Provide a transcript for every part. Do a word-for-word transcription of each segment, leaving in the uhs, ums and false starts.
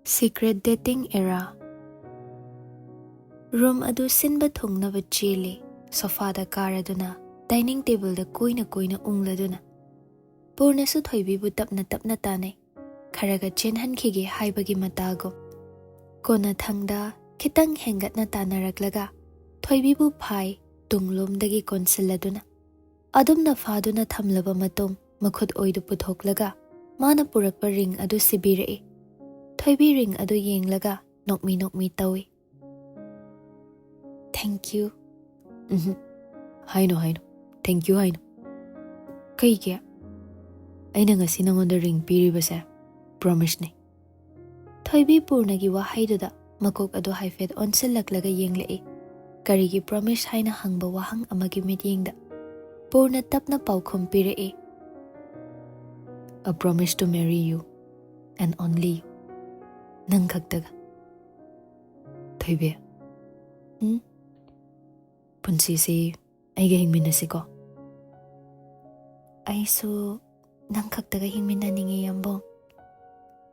Secret dating era. Room ꯑꯗꯨ ꯁꯤꯟꯕ ꯊꯨꯡꯅꯕ ꯆꯦꯜꯂꯤ꯫ Sofaꯗ ꯀꯥꯔꯗꯨꯅ dining tableꯗ ꯀꯣꯏꯅ ꯀꯣꯏꯅ ꯎꯪꯂꯗꯨꯅ꯫ ꯄꯨꯔꯅꯁꯨ ꯊꯣꯏꯕꯤꯕꯨ ꯇꯞꯅ ꯇꯞꯅ ꯇꯥꯟꯅꯩ, ꯈꯔꯒ ꯆꯦꯟꯍꯟꯈꯤꯒꯦ ꯍꯥꯏꯕꯒꯤ ꯃꯇꯥꯒꯨꯝ꯫ ꯀꯣꯟꯅꯊꯪꯗ ꯈꯤꯇꯪ ꯍꯦꯟꯒꯠꯅ ꯇꯥꯟꯅꯔꯛꯂꯒ ꯊꯣꯏꯕꯤꯕꯨ ꯐꯥꯏ, ꯇꯨꯡꯂꯣꯝꯗꯒꯤ ꯀꯣꯟꯁꯤꯜꯂꯗꯨꯅ꯫ ꯑꯗꯨꯝꯅ ꯐꯥꯗꯨꯅ ꯊꯝꯂꯕ ꯃꯇꯨꯡ ꯃꯈꯨꯠ ꯑꯣꯏꯗꯨ ꯄꯨꯊꯣꯛꯂꯒ ꯃꯥꯅ ꯄꯨꯔꯛꯄ ring ꯑꯗꯨ ꯁꯤꯕꯤꯔꯛꯏ꯫ ꯊꯣꯏꯕꯤ ring ꯑꯗꯨ ꯌꯦꯡꯂꯒ ꯅꯣꯛꯃꯤ ꯅꯣꯛꯃꯤ ꯇꯧꯏ꯫ "Thank you." "ꯎꯝꯍꯨꯝ, ꯍꯥꯏꯅꯣ, ꯍꯥꯏꯅꯣ, thank you ꯍꯥꯏꯅꯣ꯫ ꯀꯩꯒꯤ? ꯑꯩꯅ ꯉꯁꯤ ꯅꯉꯣꯟꯗ ring ꯄꯤꯔꯤꯕꯁꯦ promiseꯅꯤ꯫" ꯊꯣꯏꯕꯤ ꯄꯨꯔꯅꯒꯤ ꯋꯥꯍꯩꯗꯨꯗ ꯃꯀꯣꯛ ꯑꯗꯨ ꯍꯥꯏꯐꯦꯠ ꯑꯣꯟꯁꯤꯜꯂꯛꯂꯒ ꯌꯦꯡꯂꯛꯏ꯫ ꯀꯔꯤꯒꯤ promise ꯍꯥꯏꯅ ꯍꯪꯕ ꯋꯥꯍꯪ ꯑꯃꯒꯤ ꯃꯤꯠꯌꯦꯡꯗ ꯄꯨꯔꯅ ꯇꯞꯅ ꯄꯥꯎꯈꯨꯝ ꯄꯤꯔꯛꯏ꯫ "A promise to marry you and only you." ꯅꯪ ꯈꯛꯇꯒ꯫ ꯊꯣꯏꯕꯤ꯫ ꯎꯝ? "ꯄꯨꯟꯁꯤꯁꯤ ꯑꯩꯒ ꯍꯤꯡꯃꯤꯟꯅꯁꯤꯀꯣ?" "ꯑꯩꯁꯨ ꯅꯪ ꯈꯛꯇꯒ ꯍꯤꯡꯃꯤꯟꯅꯅꯤꯡꯉꯤ, ꯌꯥꯝꯕꯨꯡ꯫"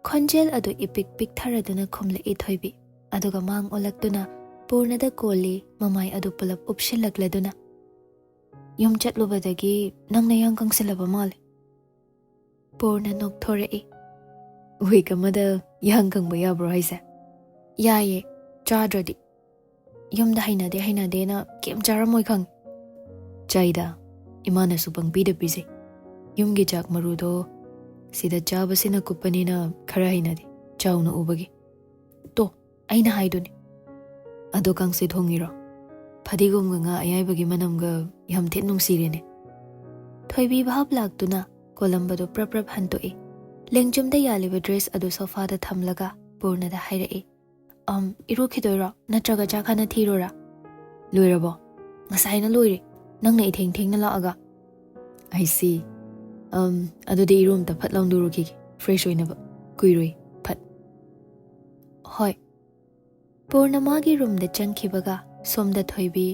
ꯈꯣꯟꯖꯦꯜ ꯑꯗꯨ ꯏꯄꯤꯛ ꯄꯤꯛꯊꯔꯗꯨꯅ ꯈꯨꯝꯂꯛꯏ ꯊꯣꯏꯕꯤ, ꯑꯗꯨꯒ ꯃꯥꯡ ꯑꯣꯜꯂꯛꯇꯨꯅ ꯄꯨꯔꯅꯗ ꯀꯣꯜꯂꯤ, ꯃꯃꯥꯏ ꯑꯗꯨ ꯄꯨꯂꯞ ꯎꯞꯁꯤꯜꯂꯛꯂꯗꯨꯅ꯫ "ꯌꯨꯝ ꯆꯠꯂꯨꯕꯗꯒꯤ ꯅꯪ ꯅꯌꯥꯡ ꯀꯪꯁꯤꯜꯂꯕ ꯃꯥꯜꯂꯦ꯫" ꯄꯨꯔꯅ ꯅꯣꯛꯊꯣꯔꯛꯏ꯫ "Week ꯑꯃꯗ ꯌꯥꯡ ꯀꯪꯕ ꯌꯥꯕ꯭ꯔꯣ ꯍꯥꯏꯁꯦ?" "ꯌꯥꯏꯌꯦ, ꯆꯥꯗ꯭ꯔꯗꯤ꯫ ꯌꯨꯝꯗ ꯍꯩꯅꯗꯦ ꯍꯩꯅꯗꯦꯅ ꯀꯩꯝ ꯆꯥꯔꯝꯃꯣꯏ ꯈꯪꯉꯤ꯫" "ꯆꯥꯏꯗ, ꯏꯃꯥꯅꯁꯨ ꯄꯪꯄꯤꯗ ꯄꯤꯖꯩ꯫ ꯌꯨꯝꯒꯤ ꯆꯥꯛ ꯃꯔꯨꯗꯣ ꯁꯤꯗ ꯆꯥꯕꯁꯤꯅ ꯀꯨꯞꯄꯅꯤꯅ ꯈꯔ ꯍꯩꯅꯗꯦ, ꯆꯥꯎꯅ ꯎꯕꯒꯤ꯫ ꯇꯣ, ꯑꯩꯅ ꯍꯥꯏꯗꯨꯅꯤ꯫" "ꯑꯗꯣ ꯀꯥꯡꯁꯣꯏ ꯊꯣꯡꯉꯤꯔꯣ? ꯐꯗꯤꯒꯣꯝꯒ ꯉꯥ ꯑꯌꯥꯏꯕꯒꯤ ꯃꯅꯝꯒ ꯌꯥꯝ ꯊꯤꯅ ꯅꯨꯡꯁꯤꯔꯦꯅꯦ꯫" ꯊꯣꯏꯕꯤ ꯚꯥꯞ ꯂꯥꯛꯇꯨꯅ ꯀꯣꯂꯝꯕꯗꯨ ꯄ꯭ꯔꯞ ꯄ꯭ꯔꯞ ꯍꯟꯇꯣꯛꯏ꯫ ꯂꯦꯡꯖꯨꯝꯗ ꯌꯥꯜꯂꯤꯕ dress ꯑꯗꯨ sofaꯗ ꯊꯝꯂꯒ ꯄꯨꯔꯅꯗ ꯍꯥꯏꯔꯛꯏ꯫ "ꯑꯝ, ꯏꯔꯨꯈꯤꯗꯣꯏꯔꯣ? ꯅꯠꯇ꯭ꯔꯒ ꯆꯥꯛ ꯍꯥꯟꯅ ꯊꯤꯔꯣꯔꯥ?" "ꯂꯣꯏꯔꯕꯣ?" "ꯉꯁꯥꯏꯅ ꯂꯣꯏꯔꯦ꯫ ꯅꯪꯅ ꯏꯊꯦꯡ ꯊꯦꯡꯅ ꯂꯥꯛꯑꯒ꯫" "I see꯫ ꯑꯝ, ꯑꯗꯨꯗꯤ ꯏꯔꯨ ꯑꯝꯇ ꯐꯠ ꯂꯥꯎꯅ ꯂꯨꯔꯨꯈꯤꯒꯦ, fresh ꯑꯣꯏꯅꯕ꯫ ꯀꯨꯏꯔꯣꯏ, ꯐꯠ꯫" "ꯍꯣꯏ꯫" ꯄꯨꯔꯅ ꯃꯥꯒꯤ roomꯗ ꯆꯪꯈꯤꯕꯒ ꯁꯣꯝꯗ ꯊꯣꯏꯕꯤ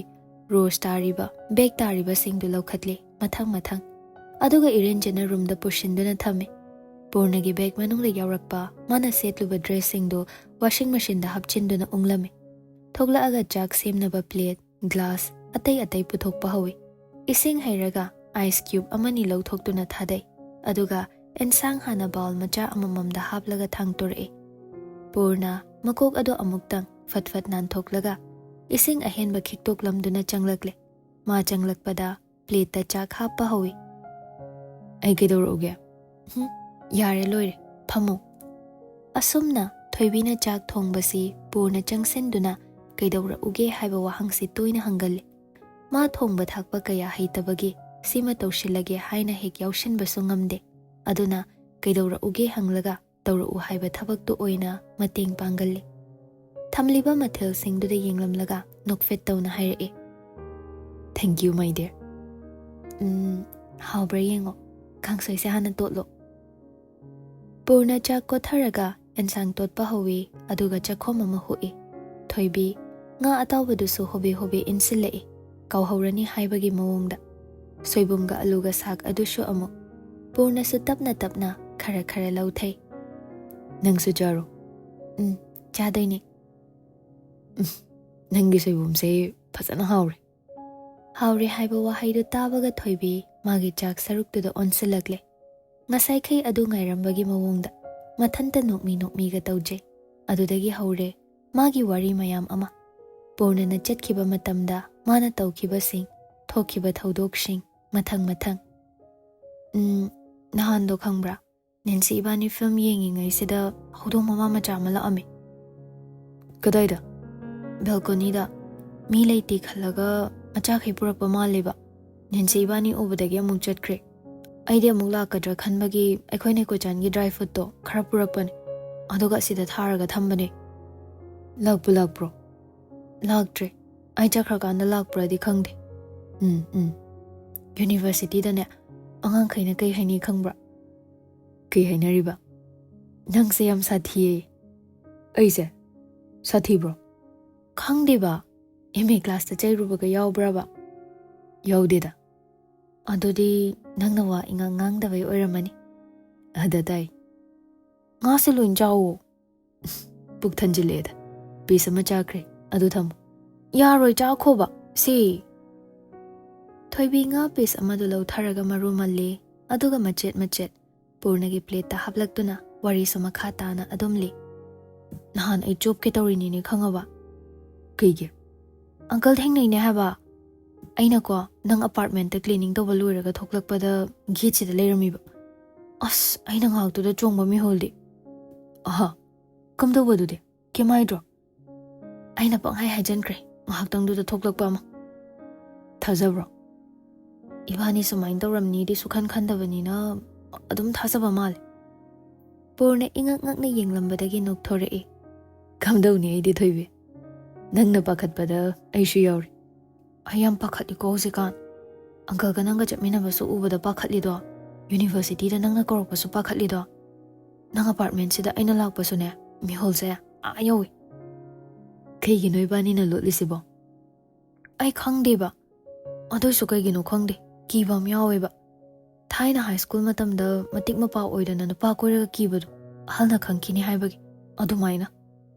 rose ꯇꯥꯔꯤꯕ, bag ꯇꯥꯔꯤꯕꯁꯤꯡꯗꯨ ꯂꯧꯈꯠꯂꯤ ꯃꯊꯪ ꯃꯊꯪ꯫ ꯑꯗꯨꯒ ꯏꯔꯦꯟꯖꯅ roomꯗ ꯄꯨꯁꯤꯟꯗꯨꯅ ꯊꯝꯃꯤ꯫ ꯄꯨꯔꯅꯒꯤ ꯕꯦꯒ ꯃꯅꯨꯡꯗ ꯌꯥꯎꯔꯛꯄ ꯃꯥꯅ ꯁꯦꯠꯂꯨꯕ ꯗ꯭ꯔꯦꯁꯁꯤꯡꯗꯨ ꯋꯥꯁꯤꯡ ꯃꯦꯁꯤꯟꯗ ꯍꯥꯞꯆꯤꯟꯗꯨꯅ ꯎꯪꯂꯝꯃꯤ꯫ ꯊꯣꯛꯂꯛꯑꯒ ꯆꯥꯛ ꯁꯦꯝꯅꯕ ꯄ꯭ꯂꯦꯠ, ꯒ꯭ꯂꯥꯁ ꯑꯇꯩ ꯑꯇꯩ ꯄꯨꯊꯣꯛꯄ ꯍꯧꯏ꯫ ꯏꯁꯤꯡ ꯍꯩꯔꯒ ꯑꯥꯏꯁ ꯀ꯭ꯌꯨꯕ ꯑꯃꯅꯤ ꯂꯧꯊꯣꯛꯇꯨꯅ ꯊꯥꯗꯩ꯫ ꯑꯗꯨꯒ ꯑꯦꯟꯁꯥꯡ ꯍꯥꯟꯅ ꯕꯥꯎꯜ ꯃꯆꯥ ꯑꯃꯃꯝꯗ ꯍꯥꯞꯂꯒ ꯊꯥꯡꯇꯣꯔꯛꯏ꯫ ꯄꯨꯔꯅ ꯃꯀꯣꯛ ꯑꯗꯨ ꯑꯃꯨꯛꯇꯪ ꯐꯠ ꯐꯠ ꯅꯥꯟꯊꯣꯛꯂꯒ ꯏꯁꯤꯡ ꯑꯍꯦꯟꯕ ꯈꯤꯛꯇꯣꯛꯂꯝꯗꯨꯅ ꯆꯪꯂꯛꯂꯦ꯫ ꯃꯥ ꯆꯪꯂꯛꯄꯗ ꯄ꯭ꯂꯦꯠꯇ ꯆꯥꯛ ꯍꯥꯞꯄ ꯍꯧꯏ꯫ "ꯑꯩ ꯀꯩꯗꯧꯔꯛꯎꯒꯦ?" "ꯍꯨꯝ, ꯌꯥꯔꯦ, ꯂꯣꯏꯔꯦ, ꯐꯝꯃꯨ꯫" ꯑꯁꯨꯝꯅ ꯊꯣꯏꯕꯤꯅ ꯆꯥꯛ ꯊꯣꯡꯕꯁꯤ ꯄꯨꯔꯅ ꯆꯪꯁꯤꯟꯗꯨꯅ "ꯀꯩꯗꯧꯔꯛꯎꯒꯦ?" ꯍꯥꯏꯕ ꯋꯥꯍꯪꯁꯤ ꯇꯣꯏꯅ ꯍꯪꯒꯜꯂꯤ꯫ ꯃꯥ ꯊꯣꯡꯕ ꯊꯥꯛꯄ ꯀꯌꯥ ꯍꯩꯇꯕꯒꯤ ꯁꯤꯃ ꯇꯧꯁꯤꯜꯂꯒꯦ ꯍꯥꯏꯅ ꯍꯦꯛ ꯌꯥꯎꯁꯤꯟꯕꯁꯨ ꯉꯝꯗꯦ꯫ ꯑꯗꯨꯅ "ꯀꯩꯗꯧꯔꯛꯎꯒꯦ?" ꯍꯪꯂꯒ ꯇꯧꯔꯛꯎ ꯍꯥꯏꯕ ꯊꯕꯛꯇꯨ ꯑꯣꯏꯅ ꯃꯇꯦꯡ ꯄꯥꯡꯒꯜꯂꯤ꯫ ꯊꯝꯂꯤꯕ ꯃꯊꯦꯜꯁꯤꯡꯗꯨꯗ ꯌꯦꯡꯂꯝꯂꯒ ꯅꯣꯛꯐꯦꯠ ꯇꯧꯅ ꯍꯥꯏꯔꯛꯏ, "Thank you, my dear꯫ ꯎꯝ, ꯍꯥꯎꯕ꯭ꯔꯥ ꯌꯦꯡꯉꯣ꯫ ꯀꯥꯡꯁꯣꯏꯁꯦ ꯍꯥꯟꯅ ꯇꯣꯠꯂꯣ꯫" ꯄꯨꯔꯅ ꯆꯥꯛ ꯀꯣꯠꯊꯔꯒ ꯑꯦꯟꯁꯥꯡ ꯇꯣꯠꯄ ꯍꯧꯏ, ꯑꯗꯨꯒ ꯆꯥꯛꯈꯣꯝ ꯑꯃ ꯍꯨꯛꯏ꯫ ꯊꯣꯏꯕꯤ, ꯉꯥ ꯑꯇꯥꯎꯕꯗꯨꯁꯨ ꯍꯣꯕꯦ ꯍꯣꯕꯦ ꯏꯟꯁꯤꯜꯂꯛꯏ, ꯀꯥꯎꯍꯧꯔꯅꯤ ꯍꯥꯏꯕꯒꯤ ꯃꯑꯣꯡꯗ꯫ ꯁꯣꯏꯕꯨꯝꯒ ꯑꯂꯨꯒ ꯁꯥꯛ ꯑꯗꯨꯁꯨ ꯑꯃꯨꯛ꯫ ꯄꯨꯔꯅꯁꯨ ꯇꯞꯅ ꯇꯞꯅ ꯈꯔ ꯈꯔ ꯂꯧꯊꯩ꯫ "ꯅꯪꯁꯨ ꯆꯥꯔꯣ꯫" "ꯎꯝ, ꯆꯥꯗꯣꯏꯅꯦ꯫" "ꯎꯝ, ꯅꯪꯒꯤ ꯁꯣꯏꯕꯨꯝꯁꯦ ꯐꯖꯅ ꯍꯥꯎꯔꯦ꯫" ꯍꯥꯎꯔꯦ ꯍꯥꯏꯕ ꯋꯥꯍꯩꯗꯨ ꯇꯥꯕꯒ ꯊꯣꯏꯕꯤ ꯃꯥꯒꯤ ꯆꯥꯛ ꯁꯔꯨꯛꯇꯨꯗ ꯑꯣꯟꯁꯤꯜꯂꯛꯂꯦ꯫ ꯉꯁꯥꯏꯈꯩ ꯑꯗꯨ ꯉꯥꯏꯔꯝꯕꯒꯤ ꯃꯑꯣꯡꯗ ꯃꯊꯟꯇ ꯅꯣꯛꯃꯤ ꯅꯣꯛꯃꯤꯒ ꯇꯧꯖꯩ꯫ ꯑꯗꯨꯗꯒꯤ ꯍꯧꯔꯦ ꯃꯥꯒꯤ ꯋꯥꯔꯤ ꯃꯌꯥꯝ ꯑꯃ꯫ ꯄꯨꯔꯅꯅ ꯆꯠꯈꯤꯕ ꯃꯇꯝꯗ ꯃꯥꯅ ꯇꯧꯈꯤꯕꯁꯤꯡ, ꯊꯣꯛꯈꯤꯕ ꯊꯧꯗꯣꯛꯁꯤꯡ, ꯃꯊꯪ ꯃꯊꯪ꯫ "ꯎꯝ, ꯅꯍꯥꯟꯗꯣ ꯈꯪꯕ꯭ꯔꯥ? ꯅꯦꯟꯁꯤ ꯏꯕꯥꯅꯤ ꯐꯤꯂꯝ ꯌꯦꯡꯉꯤꯉꯩꯁꯤꯗ ꯍꯧꯗꯣꯡ ꯃꯃꯥ ꯃꯆꯥ ꯑꯃ ꯂꯥꯛꯑꯝꯃꯦ꯫" "ꯀꯗꯥꯏꯗ?" "ꯕꯦꯜꯀꯣꯅꯤꯗ꯫ ꯃꯤ ꯂꯩꯇꯦ ꯈꯜꯂꯒ ꯃꯆꯥꯈꯩ ꯄꯨꯔꯛꯄ ꯃꯥꯜꯂꯦꯕ꯫ ꯅꯦꯟꯁꯤ ꯏꯕꯥꯅꯤ ꯎꯕꯗꯒꯤ ꯑꯃꯨꯛ ꯆꯠꯈ꯭ꯔꯦ꯫ ꯑꯩꯗꯤ ꯑꯃꯨꯛ ꯂꯥꯛꯀꯗ꯭ꯔꯥ ꯈꯟꯕꯒꯤ ꯑꯩꯈꯣꯏ ꯅꯦꯀꯣꯆꯥꯟꯒꯤ ꯗ꯭ꯔꯥꯏ ꯐ꯭ꯔꯨꯠꯇꯣ ꯈꯔ ꯄꯨꯔꯛꯄꯅꯦ꯫ ꯑꯗꯨꯒ ꯑꯁꯤꯗ ꯊꯥꯔꯒ ꯊꯝꯕꯅꯦ꯫" "ꯂꯥꯛꯄꯨ ꯂꯥꯛꯄ꯭ꯔꯣ?" "ꯂꯥꯛꯇ꯭ꯔꯦ꯫ ꯑꯩ ꯆꯠꯈ꯭ꯔꯀꯥꯟꯗ ꯂꯥꯛꯄ꯭ꯔꯗꯤ ꯈꯪꯗꯦ꯫" "ꯎꯝ, ꯎꯝ꯫ ꯌꯨꯅꯤꯚꯔꯁꯤꯇꯤꯗꯅꯦ ꯑꯉꯥꯡꯈꯩꯅ ꯀꯩ ꯍꯥꯏꯅꯩ ꯈꯪꯕ꯭ꯔꯥ?" "ꯀꯩ ꯍꯥꯏꯅꯔꯤꯕ?" "ꯅꯪꯁꯦ ꯌꯥꯝ ꯁꯥꯊꯤꯌꯦ꯫" "ꯑꯩꯁꯦ ꯁꯥꯊꯤꯕ꯭ꯔꯣ?" "ꯈꯪꯗꯦꯕ, ꯑꯦꯝ ꯑꯦ ꯀ꯭ꯂꯥꯁꯇ ꯆꯩꯔꯨꯕꯒ ꯌꯥꯎꯕ꯭ꯔꯕ?" "ꯌꯥꯎꯗꯦꯗ꯫" "ꯑꯗꯨꯗꯤ ꯅꯪꯅ ꯋꯥ ꯏꯉꯥꯡ ꯉꯥꯡꯗꯕꯩ ꯑꯣꯏꯔꯝꯃꯅꯤ꯫" ꯑꯗ ꯇꯥꯏ꯫ "ꯉꯥꯁꯦ ꯂꯣꯏ ꯆꯥꯎꯋꯣ꯫" "ꯄꯨꯛ ꯊꯟꯖꯤꯜꯂꯛꯑꯦꯗ꯫ ꯄꯤꯁ ꯑꯃ ꯆꯥꯈ꯭ꯔꯦ꯫ ꯑꯗꯨ ꯊꯝꯃꯣ꯫" "ꯌꯥꯔꯣꯏ, ꯆꯥꯈꯣꯕ꯫ ꯁꯤ꯫" ꯊꯣꯏꯕꯤ ꯉꯥ ꯄꯤꯁ ꯑꯃꯗꯨ ꯂꯧꯊꯔꯒ ꯃꯔꯨ ꯃꯜꯂꯤ꯫ ꯑꯗꯨꯒ ꯃꯆꯦꯠ ꯃꯆꯦꯠ ꯄꯨꯔꯅꯒꯤ ꯄ꯭ꯂꯦꯠꯇ ꯍꯥꯞꯂꯛꯇꯨꯅ ꯋꯥꯔꯤꯁꯨ ꯃꯈꯥ ꯇꯥꯅ ꯑꯗꯨꯝ ꯂꯤ꯫ "ꯅꯍꯥꯟ ꯑꯩ ꯆꯣꯞꯀꯦ ꯇꯧꯔꯤꯅꯤꯅꯦ, ꯈꯪꯉꯕ?" "ꯀꯩꯒꯤ?" "ꯑꯪꯀꯜ ꯊꯦꯡꯅꯩꯅꯦ ꯍꯥꯏꯕ꯫ ꯑꯩꯅꯀꯣ, ꯅꯪ ꯑꯄꯥꯔꯠꯃꯦꯟꯇ ꯀ꯭ꯂꯤꯅꯤꯡ ꯇꯧꯕ ꯂꯣꯏꯔꯒ ꯊꯣꯛꯂꯛꯄꯗ ꯒꯦꯠꯁꯤꯗ ꯂꯩꯔꯝꯃꯤꯕ꯫ ꯑꯁ, ꯑꯩꯅ ꯉꯥꯏꯍꯥꯛꯇꯨꯗ ꯆꯣꯡꯕ ꯃꯤꯍꯨꯜꯗꯤ꯫" "ꯑꯍ, ꯀꯝꯗꯧꯕꯗꯨꯗꯤ? ꯀꯩꯝ ꯍꯥꯏꯗ꯭ꯔꯣ?" "ꯑꯩꯅ ꯄꯪꯍꯥꯏ ꯍꯥꯏꯖꯟꯈ꯭ꯔꯦ, ꯉꯥꯏꯍꯥꯛꯇꯪꯗꯨꯗ ꯊꯣꯛꯂꯛꯄ ꯑꯃ꯫" "ꯊꯥꯖꯕ꯭ꯔꯣ?" "ꯏꯕꯥꯅꯤ ꯁꯨꯃꯥꯏꯅ ꯇꯧꯔꯝꯅꯤꯗꯤ ꯁꯨꯈꯟ ꯈꯟꯗꯕꯅꯤꯅ ꯑꯗꯨꯝ ꯊꯥꯖꯕ ꯃꯥꯜꯂꯦ꯫" ꯄꯨꯔꯅ ꯏꯉꯛ ꯉꯛꯅ ꯌꯦꯡꯂꯝꯕꯗꯒꯤ ꯅꯣꯛꯊꯣꯔꯛꯏ꯫ "ꯀꯝꯗꯧꯅꯤ ꯑꯩꯗꯤ, ꯊꯣꯏꯕꯤ? ꯅꯪꯅ ꯄꯥꯈꯠꯄꯗ ꯑꯩꯁꯨ ꯌꯥꯎꯔꯤ꯫" "ꯑꯩ ꯌꯥꯝ ꯄꯥꯈꯠꯂꯤꯀꯣ ꯍꯧꯖꯤꯛꯀꯥꯟ꯫ ꯑꯪꯀꯜꯒ ꯅꯪꯒ ꯆꯠꯃꯤꯟꯅꯕꯁꯨ ꯎꯕꯗ ꯄꯥꯈꯠꯂꯤꯗꯣ, ꯌꯨꯅꯤꯚꯔꯁꯤꯇꯤꯗ ꯅꯪꯅ ꯀꯧꯔꯛꯄꯁꯨ ꯄꯥꯈꯠꯂꯤꯗꯣ꯫ ꯅꯪ ꯑꯄꯥꯔꯠꯃꯦꯟꯁꯤꯗ ꯑꯩꯅ ꯂꯥꯛꯄꯁꯨꯅꯦ, ꯃꯤꯍꯨꯜꯁꯦ ꯑꯥ ꯌꯧꯏ꯫" "ꯀꯩꯒꯤꯅꯣ ꯏꯕꯥꯅꯤꯅ ꯂꯣꯠꯂꯤꯁꯤꯕꯣ?" "ꯑꯩ ꯈꯪꯗꯦꯕ꯫ ꯑꯗꯨꯏꯁꯨ ꯀꯩꯒꯤꯅꯣ ꯈꯪꯗꯦ, ꯀꯤꯕ ꯑꯃ ꯌꯥꯎꯋꯦꯕ꯫ ꯊꯥꯏꯅ ꯍꯥꯏ ꯁ꯭ꯀꯨꯜ ꯃꯇꯝꯗ ꯃꯇꯤꯛ ꯃꯄꯥ ꯑꯣꯏꯗꯅ ꯅꯨꯄꯥ ꯀꯣꯏꯔꯒ ꯀꯤꯕꯗꯣ, ꯑꯍꯜꯅ ꯈꯪꯈꯤꯅꯤ ꯍꯥꯏꯕꯒꯤ, ꯑꯗꯨꯃꯥꯏꯅ꯫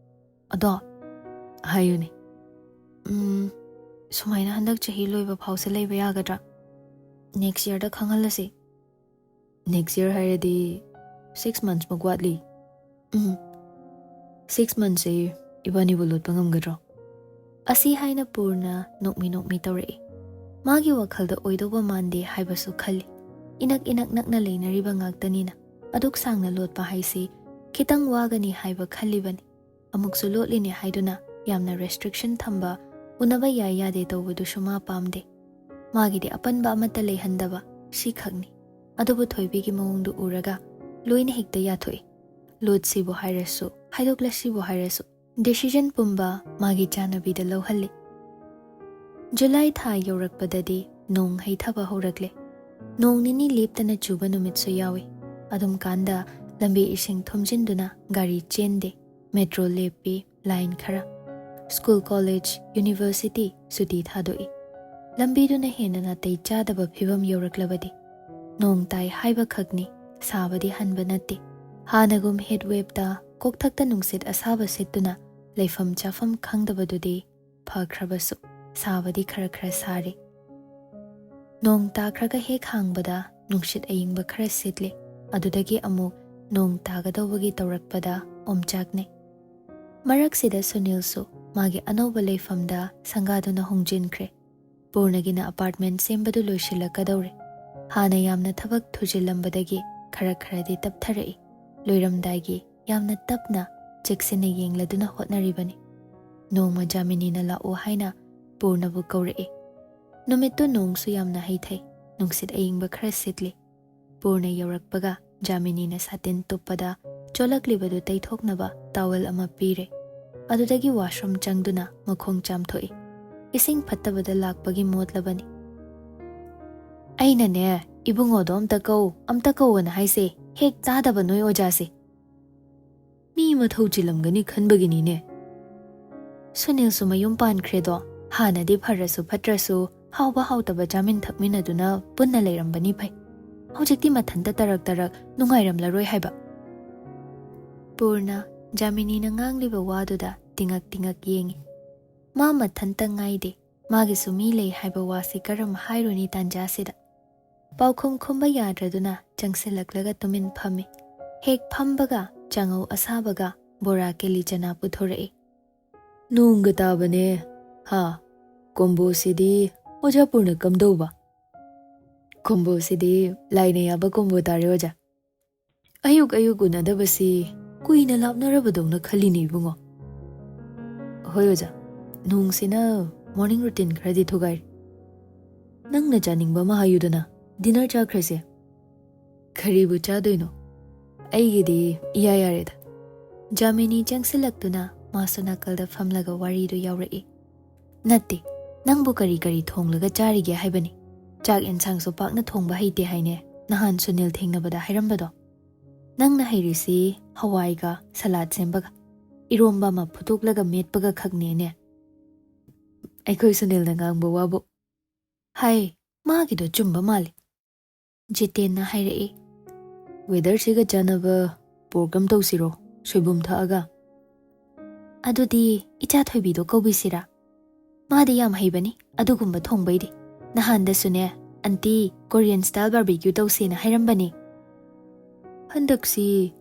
ꯑꯗꯣ ꯍꯥꯏꯌꯨꯅꯦ, ꯎꯝ, ꯁꯨꯃꯥꯏꯅ ꯍꯟꯗꯛ ꯆꯍꯤ ꯂꯣꯏꯕ ꯐꯥꯎꯁꯦ ꯂꯩꯕ ꯌꯥꯒꯗ꯭ꯔꯥ? ꯅꯦꯛꯁ ꯌꯔꯗ ꯈꯪꯍꯜꯂꯁꯤ꯫" "ꯅꯦꯛꯁ ꯌꯔ ꯍꯥꯏꯔꯗꯤ ꯁꯤꯛꯁ ꯃꯟꯁꯃꯨꯛ ꯋꯥꯠꯂꯤ꯫" "ꯎꯝ, ꯁꯤꯛꯁ ꯃꯟꯁꯁꯦ ꯏꯕꯥꯅꯤꯕꯨ ꯂꯣꯠꯄ ꯉꯝꯒꯗ꯭ꯔꯣ?" ꯑꯁꯤ ꯍꯥꯏꯅ ꯄꯨꯔꯅ ꯅꯣꯛꯃꯤ ꯅꯣꯛꯃꯤ ꯇꯧꯔꯛꯏ꯫ ꯃꯥꯒꯤ ꯋꯥꯈꯜꯗ ꯑꯣꯏꯗꯧꯕ ꯃꯥꯟꯗꯦ ꯍꯥꯏꯕꯁꯨ ꯈꯜꯂꯤ꯫ ꯏꯅꯛ ꯏꯅꯛ ꯅꯛꯅ ꯂꯩꯅꯔꯤꯕ ꯉꯥꯛꯇꯅꯤꯅ ꯑꯗꯨꯛ ꯁꯥꯡꯅ ꯂꯣꯠꯄ ꯍꯥꯏꯁꯤ ꯈꯤꯇꯪ ꯋꯥꯒꯅꯤ ꯍꯥꯏꯕ ꯈꯜꯂꯤꯕꯅꯤ꯫ ꯑꯃꯨꯛꯁꯨ ꯂꯣꯠꯂꯤꯅꯦ ꯍꯥꯏꯗꯨꯅ ꯌꯥꯝꯅ ꯔꯦꯁꯇ꯭ꯔꯤꯛꯁꯟ ꯊꯝꯕ, ꯎꯅꯕ ꯌꯥꯏ ꯌꯥꯗꯦ ꯇꯧꯕꯗꯨꯁꯨ ꯃꯥ ꯄꯥꯝꯗꯦ꯫ ꯃꯥꯒꯤꯗꯤ ꯑꯄꯟꯕ ꯑꯃꯠꯇ ꯂꯩꯍꯟꯗꯕ, ꯁꯤꯈꯛꯅꯤ꯫ ꯑꯗꯨꯕꯨ ꯊꯣꯏꯕꯤꯒꯤ ꯃꯑꯣꯡꯗꯨ ꯎꯔꯒ ꯂꯣꯏꯅ ꯍꯦꯛꯇ ꯌꯥꯊꯣꯛꯏ꯫ ꯂꯣꯠꯁꯤꯕꯨ ꯍꯥꯏꯔꯁꯨ, ꯍꯥꯏꯗꯣꯛꯂꯁꯤꯕꯨ ꯍꯥꯏꯔꯁꯨ, ꯗꯤꯁꯤꯖꯟ ꯄꯨꯝꯕ ꯃꯥꯒꯤ ꯆꯥꯟꯅꯕꯤꯗ ꯂꯧꯍꯜꯂꯤ꯫ ꯖꯨꯂꯥꯏ ꯊꯥ ꯌꯧꯔꯛꯄꯗꯗꯤ ꯅꯣꯡ ꯍꯩꯊꯕ ꯍꯧꯔꯛꯂꯦ꯫ ꯅꯣꯡ ꯅꯤꯅꯤ ꯂꯦꯞꯇꯅ ꯆꯨꯕ ꯅꯨꯃꯤꯠꯁꯨ ꯌꯥꯎꯏ꯫ ꯑꯗꯨꯝ ꯀꯥꯟꯗ ꯂꯝꯕꯤ ꯏꯁꯤꯡ ꯊꯨꯝꯖꯤꯟꯗꯨꯅ ꯒꯥꯔꯤ ꯆꯦꯟꯗꯦ꯫ ꯃꯦꯇ꯭ꯔꯣ ꯂꯦꯞꯄꯤ, ꯂꯥꯏꯟ ꯈꯔ꯫ ꯁ꯭ꯀꯨꯜ, ꯀꯣꯂꯦꯖ, ꯌꯨꯅꯤꯚꯔꯁꯤꯇꯤ ꯁꯨꯇꯤ ꯊꯥꯗꯣꯛꯏ꯫ ꯂꯝꯕꯤꯗꯨꯅ ꯍꯦꯟꯅ ꯅꯥꯇꯩ ꯆꯥꯗꯕ ꯐꯤꯕꯝ ꯌꯧꯔꯛꯂꯕꯗꯤ ꯅꯣꯡ ꯇꯥꯏ ꯍꯥꯏꯕ ꯈꯛꯅꯤ ꯁꯥꯕꯗꯤ ꯍꯟꯕ ꯅꯠꯇꯦ꯫ ꯍꯥꯟꯅꯒꯨꯝ heat waveꯇ ꯀꯣꯛꯊꯛꯇ ꯅꯨꯡꯁꯤꯠ ꯑꯁꯥꯕ ꯁꯤꯠꯇꯨꯅ ꯂꯩꯐꯝ ꯆꯥꯐꯝ ꯈꯪꯗꯕꯗꯨꯗꯤ ꯐꯈ꯭ꯔꯕꯁꯨ, ꯁꯥꯕꯗꯤ ꯈꯔ ꯈꯔ ꯁꯥꯔꯤ꯫ ꯅꯣꯡ ꯇꯥꯈ꯭ꯔꯒ ꯍꯦꯛ ꯍꯥꯡꯕꯗ ꯅꯨꯡꯁꯤꯠ ꯑꯏꯪꯕ ꯈꯔ ꯁꯤꯠꯂꯤ꯫ ꯑꯗꯨꯗꯒꯤ ꯑꯃꯨꯛ ꯅꯣꯡ ꯇꯥꯒꯗꯧꯕꯒꯤ ꯇꯧꯔꯛꯄꯗ ꯑꯣꯝꯆꯥꯛꯅꯩ꯫ ꯃꯔꯛꯁꯤꯗ ꯁꯨꯅꯤꯜꯁꯨ ꯃꯥꯒꯤ ꯑꯅꯧꯕ ꯂꯩꯐꯝꯗ ꯁꯪꯒꯥꯗꯨꯅ ꯍꯣꯡꯖꯤꯟꯈ꯭ꯔꯦ꯫ ꯄꯨꯔꯅꯒꯤꯅ apartment ꯁꯦꯝꯕꯗꯨ ꯂꯣꯏꯁꯤꯜꯂꯛꯀꯗꯧꯔꯦ꯫ ꯍꯥꯟꯅ ꯌꯥꯝꯅ ꯊꯕꯛ ꯊꯨꯖꯤꯜꯂꯝꯕꯗꯒꯤ ꯈꯔ ꯈꯔꯗꯤ ꯇꯞꯊꯔꯛꯏ꯫ ꯂꯣꯏꯔꯝꯗꯥꯏꯒꯤ ꯌꯥꯝꯅ ꯇꯞꯅ, ꯆꯦꯛꯁꯤꯟꯅ ꯌꯦꯡꯂꯗꯨꯅ ꯍꯣꯠꯅꯔꯤꯕꯅꯤ꯫ ꯅꯣꯡꯃ ꯖꯥꯃꯤꯅꯤꯅ ꯂꯥꯛꯑꯣ ꯍꯥꯏꯅ ꯄꯨꯔꯅꯕꯨ ꯀꯧꯔꯛꯏ꯫ ꯅꯨꯃꯤꯠꯇꯨ ꯅꯣꯡꯁꯨ ꯌꯥꯝꯅ ꯍꯩꯊꯩ, ꯅꯨꯡꯁꯤꯠ ꯑꯏꯪꯕ ꯈꯔ ꯁꯤꯠꯂꯤ꯫ ꯄꯨꯔꯅ ꯌꯧꯔꯛꯄꯒ ꯖꯥꯃꯤꯅꯤꯅ ꯁꯥꯇꯤꯟ ꯇꯨꯞꯄꯗ ꯆꯣꯠꯂꯛꯂꯤꯕꯗꯨ ꯇꯩꯊꯣꯛꯅꯕ towel ꯑꯃ ꯄꯤꯔꯦ꯫ ꯑꯗꯨꯗꯒꯤ washroom ꯆꯪꯗꯨꯅ ꯃꯈꯣꯡ ꯆꯥꯝꯊꯣꯛꯏ꯫ ꯏꯁꯤꯡ ꯐꯠꯇꯕꯗ ꯂꯥꯛꯄꯒꯤ ꯃꯣꯠꯂꯕꯅꯤ꯫ "ꯑꯩꯅꯅꯦ, ꯏꯕꯨꯡꯉꯣꯗꯣ ꯑꯝꯇ ꯀꯧ, ꯑꯝꯇ ꯀꯧꯑꯣꯅ ꯍꯥꯏꯁꯦ, ꯍꯦꯛ ꯇꯥꯗꯕ ꯅꯣꯏ ꯑꯣꯖꯥꯁꯦ꯫ ꯃꯤ ꯃꯊꯧ ꯆꯤꯜꯂꯝꯒꯅꯤ ꯈꯟꯕꯒꯤꯅꯤꯅꯦ꯫ ꯁꯨꯅꯤꯜꯁꯨ ꯃꯌꯨꯝ ꯄꯥꯟꯈ꯭ꯔꯦꯗꯣ꯫ ꯍꯥꯟꯅꯗꯤ ꯐꯔꯁꯨ ꯐꯠꯇ꯭ꯔꯁꯨ ꯍꯥꯎꯕ ꯍꯥꯎꯇꯕ ꯆꯥꯃꯤꯟ ꯊꯛꯃꯤꯟꯅꯗꯨꯅ ꯄꯨꯟꯅ ꯂꯩꯔꯝꯕꯅꯤ ꯐꯩ꯫ ꯍꯧꯖꯤꯛꯇꯤ ꯃꯊꯟꯇ ꯇꯔꯛ ꯇꯔꯛ ꯅꯨꯡꯉꯥꯏꯔꯝꯂꯔꯣꯏ ꯍꯥꯏꯕ꯫" ꯄꯨꯔꯅ ꯖꯥꯃꯤꯅꯤꯅ ꯉꯥꯡꯂꯤꯕ ꯋꯥꯗꯨꯗ ꯇꯤꯉꯛ ꯇꯤꯉꯛ ꯌꯦꯡꯏ꯫ ꯃꯥ ꯃꯊꯟꯇ ꯉꯥꯏꯗꯦ꯫ ꯃꯥꯒꯤꯁꯨ ꯃꯤ ꯂꯩ ꯍꯥꯏꯕ ꯋꯥꯁꯤ ꯀꯔꯝ ꯍꯥꯏꯔꯨꯅꯤ ꯇꯥꯟꯖꯥꯁꯤꯗ? ꯄꯥꯎꯈꯨꯝ ꯈꯨꯝꯕ ꯌꯥꯗ꯭ꯔꯗꯨꯅ ꯆꯪꯁꯤꯜꯂꯛꯂꯒ ꯇꯨꯃꯤꯟ ꯐꯝꯃꯤ꯫ ꯍꯦꯛ ꯐꯝꯕꯒ ꯆꯥꯉꯧ ꯑꯁꯥꯕꯒ ꯕꯣꯔꯥ ꯀꯦꯂꯤ ꯆꯅꯥ ꯄꯨꯊꯣꯔꯛꯏ꯫ "ꯅꯣꯡꯒ ꯇꯥꯕꯅꯦ꯫ ꯍꯥ, ꯀꯣꯝꯕꯣꯁꯤꯗꯤ ꯑꯣꯖꯥ ꯄꯨꯔꯅ ꯀꯝꯗꯧꯕ?" "ꯀꯣꯝꯕꯣꯁꯤꯗꯤ ꯂꯥꯏꯅ ꯌꯥꯕ ꯀꯣꯝꯕꯣ ꯇꯥꯔꯦ ꯑꯣꯖꯥ꯫ ꯑꯌꯨꯛ ꯑꯌꯨꯛ ꯎꯅꯗꯕꯁꯤ ꯀꯨꯏꯅ ꯂꯥꯞꯅꯔꯕꯗꯧꯅ ꯈꯜꯂꯤꯅꯦ ꯏꯕꯨꯡꯉꯣ꯫" "ꯍꯣꯏ ꯑꯣꯖꯥ, ꯅꯣꯡꯁꯤꯅ morning routine ꯈꯔꯗꯤ ꯊꯨꯒꯥꯏꯔꯤ꯫ ꯅꯪꯅ ꯆꯥꯅꯤꯡꯕ ꯑꯃ ꯍꯥꯏꯌꯨꯗꯅ, dinner ꯆꯥꯈ꯭ꯔꯁꯦ꯫" "ꯀꯔꯤꯕꯨ ꯆꯥꯗꯣꯏꯅꯣ? ꯑꯩꯒꯤꯗꯤ ꯏꯌꯥ ꯌꯥꯔꯦꯗ꯫" ꯖꯥꯃꯤꯅꯤ ꯆꯪꯁꯤꯜꯂꯛꯇꯨꯅ ꯃꯥꯁꯨ ꯅꯥꯀꯜꯗ ꯐꯝꯂꯒ ꯋꯥꯔꯤꯗꯨ ꯌꯥꯎꯔꯛꯏ꯫ "ꯅꯠꯇꯦ, ꯅꯪꯕꯨ ꯀꯔꯤ ꯀꯔꯤ ꯊꯣꯡꯂꯒ ꯆꯥꯔꯤꯒꯦ ꯍꯥꯏꯕꯅꯤ꯫ ꯆꯥꯛ ꯌꯦꯟꯁꯥꯡꯁꯨ ꯄꯥꯛꯅ ꯊꯣꯡꯕ ꯍꯩꯇꯦ ꯍꯥꯏꯅꯦ, ꯅꯍꯥꯟ ꯁꯨꯅꯤꯜ ꯊꯦꯡꯅꯕꯗ ꯍꯥꯏꯔꯝꯕꯗꯣ꯫ ꯅꯪꯅ ꯍꯩꯔꯤꯁꯤ ꯍꯋꯥꯏꯒ salad ꯁꯦꯝꯕꯒ, ꯏꯔꯣꯝꯕ ꯑꯃ ꯐꯨꯠꯇꯣꯛꯂꯒ ꯃꯦꯠꯄꯒ ꯈꯛꯅꯦꯅꯦ꯫" "ꯑꯩꯈꯣꯏ ꯁꯨꯅꯤꯜꯅ ꯉꯥꯡꯕ ꯋꯥꯕꯨ꯫" "ꯍꯥꯏ, ꯃꯥꯒꯤꯗꯣ ꯆꯨꯝꯕ ꯃꯥꯜꯂꯤ꯫" ꯖꯤꯇꯦꯟꯅ ꯍꯥꯏꯔꯛꯏ꯫ Weatherꯁꯤꯒ ꯆꯥꯟꯅꯕ pork ꯑꯃ ꯇꯧꯁꯤꯔꯣ, ꯁꯣꯏꯕꯨꯝ ꯊꯛꯑꯒ? ꯑꯗꯨꯗꯤ ꯏꯆꯥ ꯊꯣꯏꯕꯤꯗꯣ ꯀꯧꯕꯤꯁꯤꯔꯥ? ꯃꯥꯗꯤ ꯌꯥꯝ ꯍꯩꯕꯅꯤ ꯑꯗꯨꯒꯨꯝꯕ ꯊꯣꯡꯕꯩꯗꯤ꯫ ꯅꯍꯥꯟꯗꯁꯨꯅꯦ, aunty, Korean style barbecue ꯇꯧꯁꯦꯅ ꯍꯥꯏꯔꯝꯕꯅꯤ꯫ ꯍꯟꯗꯛꯁꯤ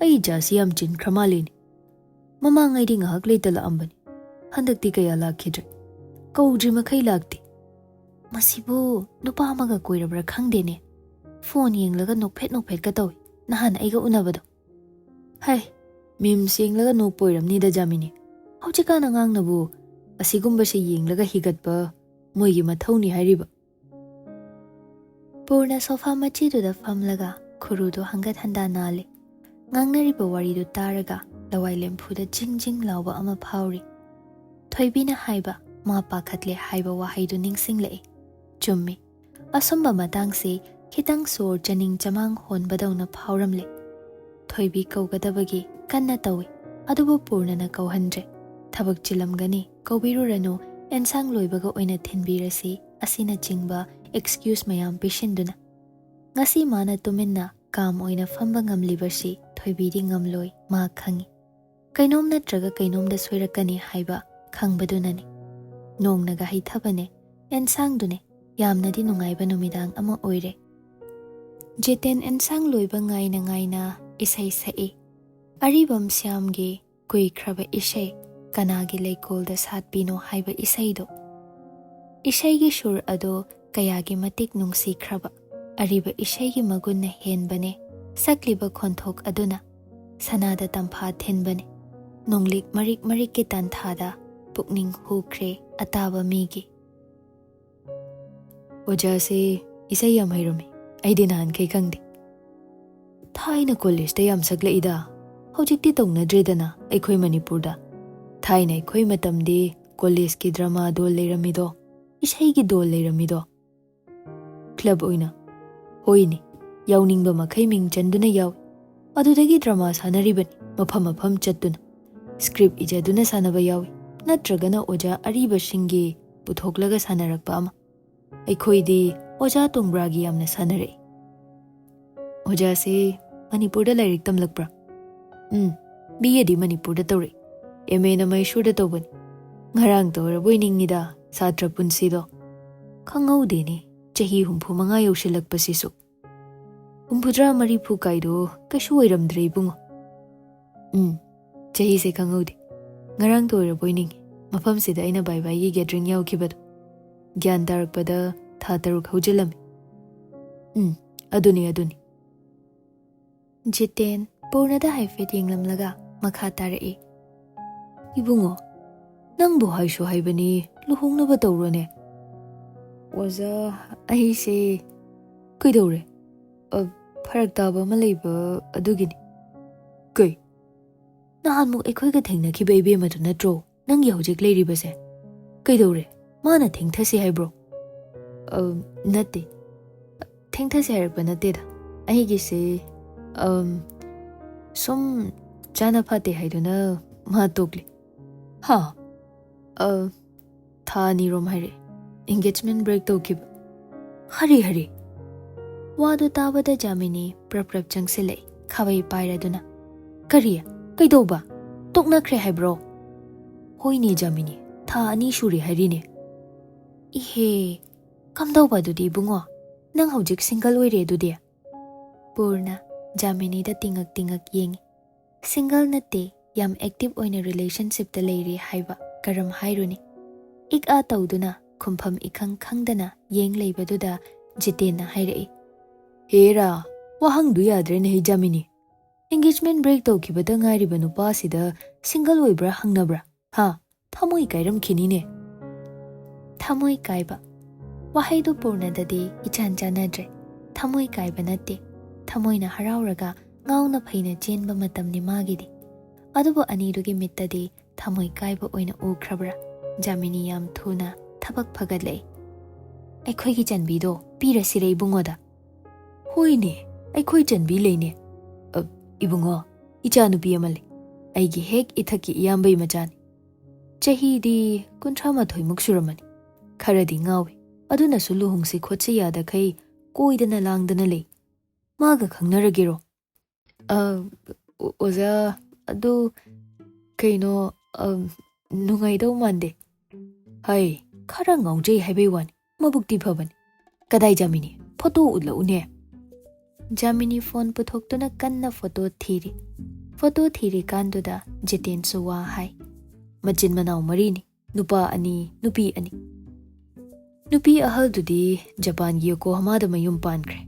ꯑꯩ ꯏꯆꯥꯁꯤ ꯌꯥꯝ ꯆꯤꯟꯈ꯭ꯔ ꯃꯥꯜꯂꯤꯅꯦ꯫ ꯃꯃꯥꯡꯉꯩꯗꯤ ꯉꯥꯏꯍꯥꯛ ꯂꯩꯇ ꯂꯥꯛꯑꯝꯕꯅꯤ, ꯍꯟꯗꯛꯇꯤ ꯀꯌꯥ ꯂꯥꯛꯈꯤꯗ꯭ꯔꯦ꯫ ꯀꯧꯗ꯭ꯔꯤ ꯃꯈꯩ ꯂꯥꯛꯇꯦ꯫ ꯃꯁꯤꯕꯨ ꯅꯨꯄꯥ ꯑꯃꯒ ꯀꯣꯏꯔꯕ꯭ꯔꯥ ꯈꯪꯗꯦꯅꯦ꯫ Phone ꯌꯦꯡꯂꯒ ꯅꯣꯛꯐꯦꯠ ꯅꯣꯛꯐꯦꯠꯀ ꯇꯧꯏ, ꯅꯍꯥꯟ ꯑꯩꯒ ꯎꯅꯕꯗꯣ꯫ ꯍꯩ, memes ꯌꯦꯡꯂꯒ ꯅꯣꯛꯄ ꯑꯣꯏꯔꯝꯅꯤꯗ, ꯖꯥꯃꯤꯅꯤ꯫ ꯍꯧꯖꯤꯛꯀꯥꯟ ꯑꯉꯥꯡꯅꯕꯨ ꯑꯁꯤꯒꯨꯝꯕꯁꯦ ꯌꯦꯡꯂꯒ ꯍꯤꯒꯠꯄ ꯃꯣꯏꯒꯤ ꯃꯊꯧꯅꯤ ꯍꯥꯏꯔꯤꯕ꯫ ꯄꯨꯔꯅ sofa ꯃꯆꯤꯗꯨꯗ ꯐꯝꯂꯒ ꯈꯨꯔꯨꯗꯨ ꯍꯪꯒꯠ ꯍꯟꯗꯥ ꯅꯥꯜꯂꯤ꯫ ꯉꯥꯡꯅꯔꯤꯕ ꯋꯥꯔꯤꯗꯨ ꯇꯥꯔꯒ ꯂꯋꯥꯏ ꯂꯦꯝꯐꯨꯗ ꯖꯤꯡ ꯖꯤꯡ ꯂꯥꯎꯕ ꯑꯃ ꯐꯥꯎꯔꯤ꯫ ꯊꯣꯏꯕꯤꯅ ꯍꯥꯏꯕ "ꯃꯥ ꯄꯥꯈꯠꯂꯦ" ꯍꯥꯏꯕ ꯋꯥꯍꯩꯗꯨ ꯅꯤꯡꯁꯤꯡꯂꯛꯏ꯫ ꯆꯨꯝꯃꯤ꯫ ꯑꯁꯨꯝꯕ ꯃꯇꯥꯡꯁꯤ ꯈꯤꯇꯪ ꯁꯣꯔ ꯆꯅꯤꯡ ꯆꯃꯥꯡ ꯍꯣꯟꯕꯗꯧꯅ ꯐꯥꯎꯔꯝꯂꯦ꯫ ꯊꯣꯏꯕꯤ ꯀꯧꯒꯗꯕꯒꯤ ꯀꯟꯅ ꯇꯧꯏ, ꯑꯗꯨꯕꯨ ꯄꯨꯔꯅꯅ ꯀꯧꯍꯟꯗ꯭ꯔꯦ꯫ "ꯊꯕꯛ ꯆꯤꯜꯂꯝꯒꯅꯤ, ꯀꯧꯕꯤꯔꯨꯔꯅꯨ, ꯑꯦꯟꯁꯥꯡ ꯂꯣꯏꯕꯒ ꯑꯣꯏꯅ ꯊꯤꯟꯕꯤꯔꯁꯤ" ꯑꯁꯤꯅꯆꯤꯡꯕ excuse ꯃꯌꯥꯝ ꯄꯤꯁꯤꯟꯗꯨꯅ꯫ ꯉꯁꯤ ꯃꯥꯅ ꯇꯨꯃꯤꯟꯅ calm ꯑꯣꯏꯅ ꯐꯝꯕ ꯉꯝꯂꯤꯕꯁꯤ ꯊꯣꯏꯕꯤꯗꯤ ꯉꯝꯂꯣꯏ, ꯃꯥ ꯈꯪꯏ꯫ ꯀꯩꯅꯣꯝ ꯅꯠꯇ꯭ꯔꯒ ꯀꯩꯅꯣꯝꯗ ꯁꯣꯏꯔꯛꯀꯅꯤ ꯍꯥꯏꯕ ꯈꯪꯕꯗꯨꯅꯅꯤ꯫ ꯅꯣꯡꯅꯒ ꯍꯩꯊꯕꯅꯦ, ꯑꯦꯟꯁꯥꯡꯗꯨꯅꯦ, ꯌꯥꯝꯅꯗꯤ ꯅꯨꯡꯉꯥꯏꯕ ꯅꯨꯃꯤꯗꯥꯡ ꯑꯃ ꯑꯣꯏꯔꯦ꯫ ꯖꯤꯇꯦꯟ ꯑꯦꯟꯁꯥꯡ ꯂꯣꯏꯕ ꯉꯥꯏꯅ ꯉꯥꯏꯅ ꯏꯁꯩ ꯁꯛꯏ꯫ ꯑꯔꯤꯕꯝ ꯁ꯭ꯌꯥꯝꯒꯤ ꯀꯨꯏꯈ꯭ꯔꯕ ꯏꯁꯩ, "ꯀꯅꯥꯒꯤ ꯂꯩꯀꯣꯜꯗ ꯁꯥꯠꯄꯤꯅꯣ" ꯍꯥꯏꯕ ꯏꯁꯩꯗꯣ꯫ ꯏꯁꯩꯒꯤ ꯁꯨꯔ ꯑꯗꯣ ꯀꯌꯥꯒꯤ ꯃꯇꯤꯛ ꯅꯨꯡꯁꯤꯈ꯭ꯔꯕ꯫ ꯑꯔꯤꯕ ꯏꯁꯩꯒꯤ ꯃꯒꯨꯟꯅ ꯍꯦꯟꯕꯅꯦ꯫ ꯁꯛꯂꯤꯕ ꯈꯣꯟꯊꯣꯛ ꯑꯗꯨꯅ ꯁꯅꯥꯗ ꯇꯝꯐꯥ ꯊꯤꯟꯕꯅꯦ꯫ ꯅꯣꯡꯂꯤꯛ ꯃꯔꯤꯛ ꯃꯔꯤꯛꯀꯤ ꯇꯥꯟꯊꯥꯗ ꯄꯨꯛꯅꯤꯡ ꯍꯨꯈ꯭ꯔꯦ ꯑꯇꯥꯕ ꯃꯤꯒꯤ꯫ ꯑꯣꯖꯥꯁꯦ ꯏꯁꯩ ꯌꯥꯝ ꯍꯩꯔꯝꯃꯤ, ꯑꯩꯗꯤ ꯅꯍꯥꯟꯈꯩ ꯈꯪꯗꯦ꯫ ꯊꯥꯏꯅ collegeꯇ ꯌꯥꯝ ꯁꯛꯂꯛꯏꯗ, ꯍꯧꯖꯤꯛꯇꯤ ꯇꯧꯅꯗ꯭ꯔꯦꯗꯅ ꯑꯩꯈꯣꯏ ꯃꯅꯤꯄꯨꯔꯗ꯫ ꯊꯥꯏꯅ ꯑꯩꯈꯣꯏ ꯃꯇꯝꯗꯤ collegeꯀꯤ drama ꯗꯣꯜ ꯂꯩꯔꯝꯃꯤꯗꯣ, ꯏꯁꯩꯒꯤ ꯗꯣꯜ ꯂꯩꯔꯝꯃꯤꯗꯣ꯫ Club ꯑꯣꯏꯅ? ꯍꯣꯏꯅꯦ, ꯌꯥꯎꯅꯤꯡꯕ ꯃꯈꯩ ꯃꯤꯡ ꯆꯟꯗꯨꯅ ꯌꯥꯎꯏ꯫ ꯑꯗꯨꯗꯒꯤ drama ꯁꯥꯟꯅꯔꯤꯕꯅꯤ, ꯃꯐꯝ ꯃꯐꯝ ꯆꯠꯇꯨꯅ꯫ Script ꯏꯖꯗꯨꯅ ꯁꯥꯟꯅꯕ ꯌꯥꯎꯏ, ꯅꯠꯇ꯭ꯔꯒꯅ ꯑꯣꯖꯥ ꯑꯔꯤꯕꯁꯤꯡꯒꯤ ꯄꯨꯊꯣꯛꯂꯒ ꯁꯥꯟꯅꯔꯛꯄ ꯑꯃ꯫ ꯑꯩꯈꯣꯏꯗꯤ ꯑꯣꯖꯥ ꯇꯣꯡꯕ꯭ꯔꯥꯒꯤ ꯌꯥꯝꯅ ꯁꯥꯟꯅꯔꯛꯏ꯫ ꯑꯣꯖꯥꯁꯦ ꯃꯅꯤꯄꯨꯔꯗ ꯂꯥꯏꯔꯤꯛ ꯇꯝꯂꯛꯄ꯭ꯔꯥ? ꯎꯝ, ꯕꯤ ꯑꯦꯗꯤ ꯃꯅꯤꯄꯨꯔꯗ ꯇꯧꯔꯛꯏ꯫ ꯑꯦꯝ ꯑꯦꯅ ꯃꯩꯁꯨꯔꯗ ꯇꯧꯕꯅꯤ꯫ ꯉꯔꯥꯡꯇ ꯑꯣꯏꯔꯕꯣꯏ ꯅꯤꯡꯉꯤꯗ, ꯁꯥꯇ꯭ꯔ ꯄꯨꯟꯁꯤꯗꯣ꯫ ꯈꯪꯍꯧꯗꯦꯅꯦ, ꯆꯍꯤ ꯍꯨꯝꯐꯨ ꯃꯉꯥ ꯌꯧꯁꯤꯜꯂꯛꯄꯁꯤꯁꯨ꯫ ꯍꯨꯝꯐꯨꯇꯔꯥ ꯃꯔꯤꯐꯨ ꯀꯥꯏꯗꯣ ꯀꯩꯁꯨ ꯑꯣꯏꯔꯝꯗ꯭ꯔꯦ, ꯏꯕꯨꯡꯉꯣ꯫ ꯎꯝ, ꯆꯍꯤꯁꯦ ꯈꯪꯍꯧꯗꯦ꯫ ꯉꯔꯥꯡꯇ ꯑꯣꯏꯔꯕꯣꯏ ꯅꯤꯡꯉꯤ, ꯃꯐꯝꯁꯤꯗ ꯑꯩꯅ ꯕꯥꯏ ꯕꯥꯏꯒꯤ ꯒꯦꯗꯔꯤꯡ ꯌꯥꯎꯈꯤꯕꯗꯣ꯫ ꯒ꯭ꯌꯥꯟ ꯇꯥꯔꯛꯄꯗ ꯊꯥ ꯇꯔꯨꯛ ꯍꯧꯖꯤꯜꯂꯝꯃꯤ꯫ ꯎꯝ, ꯑꯗꯨꯅꯤ, ꯑꯗꯨꯅꯤ꯫ ꯖꯤꯇꯦꯟ ꯄꯨꯔꯅꯗ ꯍꯥꯏꯐꯦꯠ ꯌꯦꯡꯂꯝꯂꯒ ꯃꯈꯥ ꯇꯥꯔꯛꯏ, "ꯏꯕꯨꯡꯉꯣ, ꯅꯪꯕꯨ ꯍꯥꯏꯁꯨ ꯍꯥꯏꯕꯅꯤ, ꯂꯨꯍꯣꯡꯅꯕ ꯇꯧꯔꯣꯅꯦ꯫" "ꯑꯣꯖꯥ, ꯑꯩꯁꯦ ꯀꯩꯗꯧꯔꯦ?" "ꯑ, ꯐꯔꯛ ꯇꯥꯕ ꯑꯃ ꯂꯩꯕ ꯑꯗꯨꯒꯤꯅꯤ꯫" "ꯀꯩ?" "ꯅꯍꯥꯟꯃꯨꯛ ꯑꯩꯈꯣꯏꯒ ꯊꯦꯡꯅꯈꯤꯕ ꯏꯕꯦꯝꯃꯗꯨ ꯅꯠꯇ꯭ꯔꯣ ꯅꯪꯒꯤ ꯍꯧꯖꯤꯛ ꯂꯩꯔꯤꯕꯁꯦ? ꯀꯩꯗꯧꯔꯦ? ꯃꯥꯅ ꯊꯦꯡꯊꯁꯤ ꯍꯥꯏꯕ꯭ꯔꯣ?" "ꯑ, ꯅꯠꯇꯦ꯫ ꯊꯦꯡꯊꯁꯤ ꯍꯥꯏꯔꯛꯄ ꯅꯠꯇꯦꯗ꯫ ꯑꯩꯒꯤꯁꯦ, ꯑꯝ, ꯁꯨꯝ ꯆꯥꯅ ꯐꯥꯠꯇꯦ ꯍꯥꯏꯗꯨꯅ ꯃꯥ ꯇꯣꯛꯂꯦ꯫" "ꯍꯥ?" "ꯑ, ꯊꯥ ꯑꯅꯤꯔꯣꯝ ꯍꯥꯏꯔꯛꯑꯦ꯫ ꯑꯦꯡꯒꯦꯖꯃꯦꯟ ꯕ꯭ꯔꯦꯛ ꯇꯧꯈꯤꯕ꯫" "ꯍꯔꯦ, ꯍꯔꯦ!" ꯋꯥꯗꯨ ꯇꯥꯕꯗ ꯖꯥꯃꯤꯅꯤ ꯄ꯭ꯔꯞ ꯄ꯭ꯔꯞ ꯆꯪꯁꯤꯜꯂꯛꯏ, ꯈꯥꯕꯩ ꯄꯥꯏꯔꯗꯨꯅ꯫ "ꯀꯔꯤ? ꯀꯩꯗꯧꯕ? ꯇꯣꯛꯅꯈ꯭ꯔꯦ ꯍꯥꯏꯕ꯭ꯔꯣ?" "ꯍꯣꯏꯅꯦ ꯖꯥꯃꯤꯅꯤ, ꯊꯥ ꯑꯅꯤ ꯁꯨꯔꯦ ꯍꯥꯏꯔꯤꯅꯦ꯫" "ꯏꯍꯦ, ꯀꯝꯗꯧꯕ ꯑꯗꯨꯗꯤ ꯏꯕꯨꯡꯉꯣ? ꯅꯪ ꯍꯧꯖꯤꯛ ꯁꯤꯡꯒꯜ ꯑꯣꯏꯔꯦ ꯑꯗꯨꯗꯤ?" ꯄꯨꯔꯅ ꯖꯥꯃꯤꯅꯤꯗ ꯇꯤꯡꯉꯛ ꯇꯤꯡꯉꯛ ꯌꯦꯡꯉꯤ꯫ "ꯁꯤꯡꯒꯜ ꯅꯠꯇꯦ, ꯌꯥꯝ ꯑꯦꯛꯇꯤꯚ ꯑꯣꯏꯅ ꯔꯤꯂꯦꯁꯟꯁꯤꯞꯇ ꯂꯩꯔꯤ ꯍꯥꯏꯕ ꯀꯔꯝ ꯍꯥꯏꯔꯨꯅꯤ?" ꯏꯛ ꯑꯥ ꯇꯧꯗꯨꯅ ꯈꯨꯝꯐꯝ ꯏꯈꯪ ꯈꯪꯗꯅ ꯌꯦꯡ ꯂꯩꯕꯗꯨꯗ ꯖꯤꯇꯦꯟꯅ ꯍꯥꯏꯔꯛꯏ, "ꯍꯦꯔꯥ, ꯋꯥꯍꯪꯗꯨ ꯌꯥꯗ꯭ꯔꯦꯅꯦ ꯍꯦ ꯖꯥꯃꯤꯅꯤ꯫ ꯑꯦꯡꯒꯦꯖꯃꯦꯟ ꯕ꯭ꯔꯦꯛ ꯇꯧꯈꯤꯕꯗ ꯉꯥꯏꯔꯤꯕ ꯅꯨꯄꯥꯁꯤꯗ ꯁꯤꯡꯒꯜ ꯑꯣꯏꯕ꯭ꯔꯥ ꯍꯪꯅꯕ꯭ꯔꯥ? ꯍꯥ? ꯊꯃꯣꯏ ꯀꯥꯏꯔꯝꯈꯤꯅꯤꯅꯦ꯫" ꯊꯃꯣꯏ ꯀꯥꯏꯕ꯫ ꯋꯥꯍꯩꯗꯨ ꯄꯨꯔꯅꯗꯗꯤ ꯏꯆꯥꯟ ꯆꯥꯟꯅꯗ꯭ꯔꯦ꯫ ꯊꯃꯣꯏ ꯀꯥꯏꯕ ꯅꯠꯇꯦ꯫ ꯊꯃꯣꯏꯅ ꯍꯔꯥꯎꯔꯒ ꯉꯥꯎꯅ ꯐꯩꯅ ꯆꯦꯟꯕ ꯃꯇꯝꯅꯤ ꯃꯥꯒꯤꯗꯤ꯫ ꯑꯗꯨꯕꯨ ꯑꯅꯤꯗꯨꯒꯤ ꯃꯤꯠꯇꯗꯤ ꯊꯃꯣꯏ ꯀꯥꯏꯕ ꯑꯣꯏꯅ ꯎꯈ꯭ꯔꯕ꯭ꯔꯥ? ꯖꯥꯃꯤꯅꯤ ꯌꯥꯝ ꯊꯨꯅ ꯊꯕꯛ ꯐꯒꯠꯂꯛꯏ꯫ "ꯑꯩꯈꯣꯏꯒꯤ ꯆꯟꯕꯤꯗꯣ ꯄꯤꯔꯁꯤꯔꯦ ꯏꯕꯨꯡꯉꯣꯗ?" "ꯍꯣꯏꯅꯦ, ꯑꯩꯈꯣꯏ ꯆꯟꯕꯤ ꯂꯩꯅꯦ꯫ ꯑ, ꯏꯕꯨꯡꯉꯣ, ꯏꯆꯥꯅꯨꯄꯤ ꯑꯃ ꯂꯩ꯫ ꯑꯩꯒꯤ ꯍꯦꯛ ꯏꯊꯛꯀꯤ ꯏꯌꯥꯝꯕꯩ ꯃꯆꯥꯅꯤ꯫ ꯆꯍꯤꯗꯤ ꯀꯨꯟꯊ꯭ꯔꯥ ꯃꯥꯊꯣꯏꯃꯨꯛ ꯁꯨꯔꯝꯃꯅꯤ꯫ ꯈꯔꯗꯤ ꯉꯥꯎꯏ꯫ ꯑꯗꯨꯅꯁꯨ ꯂꯨꯍꯣꯡꯁꯤ ꯈꯣꯠꯁꯤ ꯌꯥꯗꯈꯩ ꯀꯣꯏꯗꯅ ꯂꯥꯡꯗꯅ ꯂꯩ꯫" ꯃꯥꯒ ꯈꯪꯅꯔꯒꯦꯔꯣ? "ꯑ, ꯑꯣ-, ꯑꯣꯖꯥ, ꯑꯗꯨ ꯀꯩꯅꯣ, ꯑ, ꯅꯨꯡꯉꯥꯏꯗꯧ ꯃꯥꯟꯗꯦ꯫ ꯍꯩ, ꯈꯔ ꯉꯥꯎꯖꯩ ꯍꯥꯏꯕꯩ ꯋꯥꯅꯤ, ꯃꯕꯨꯛꯇꯤ ꯐꯕꯅꯤ꯫ ꯀꯗꯥꯏ ꯖꯥꯃꯤꯅꯤ? ꯐꯣꯇꯣ ꯎꯠꯂꯛꯎꯅꯦ꯫" ꯖꯥꯃꯤꯅꯤ ꯐꯣꯟ ꯄꯨꯊꯣꯛꯇꯨꯅ ꯀꯟꯅ ꯐꯣꯇꯣ ꯊꯤꯔꯤ꯫ ꯐꯣꯇꯣ ꯊꯤꯔꯤꯀꯥꯟꯗꯨꯗ ꯖꯤꯇꯦꯟꯁꯨ ꯋꯥ ꯍꯥꯏ꯫ ꯃꯆꯤꯟ ꯃꯅꯥꯎ ꯃꯔꯤꯅꯤ, ꯅꯨꯄꯥ ꯑꯅꯤ, ꯅꯨꯄꯤ ꯑꯅꯤ꯫ ꯅꯨꯄꯤ ꯑꯍꯜꯗꯨꯗꯤ ꯖꯄꯥꯟꯒꯤ ꯌꯣꯀꯣꯍꯥꯃꯥꯗ ꯃꯌꯨꯝ ꯄꯥꯟꯈ꯭ꯔꯦ꯫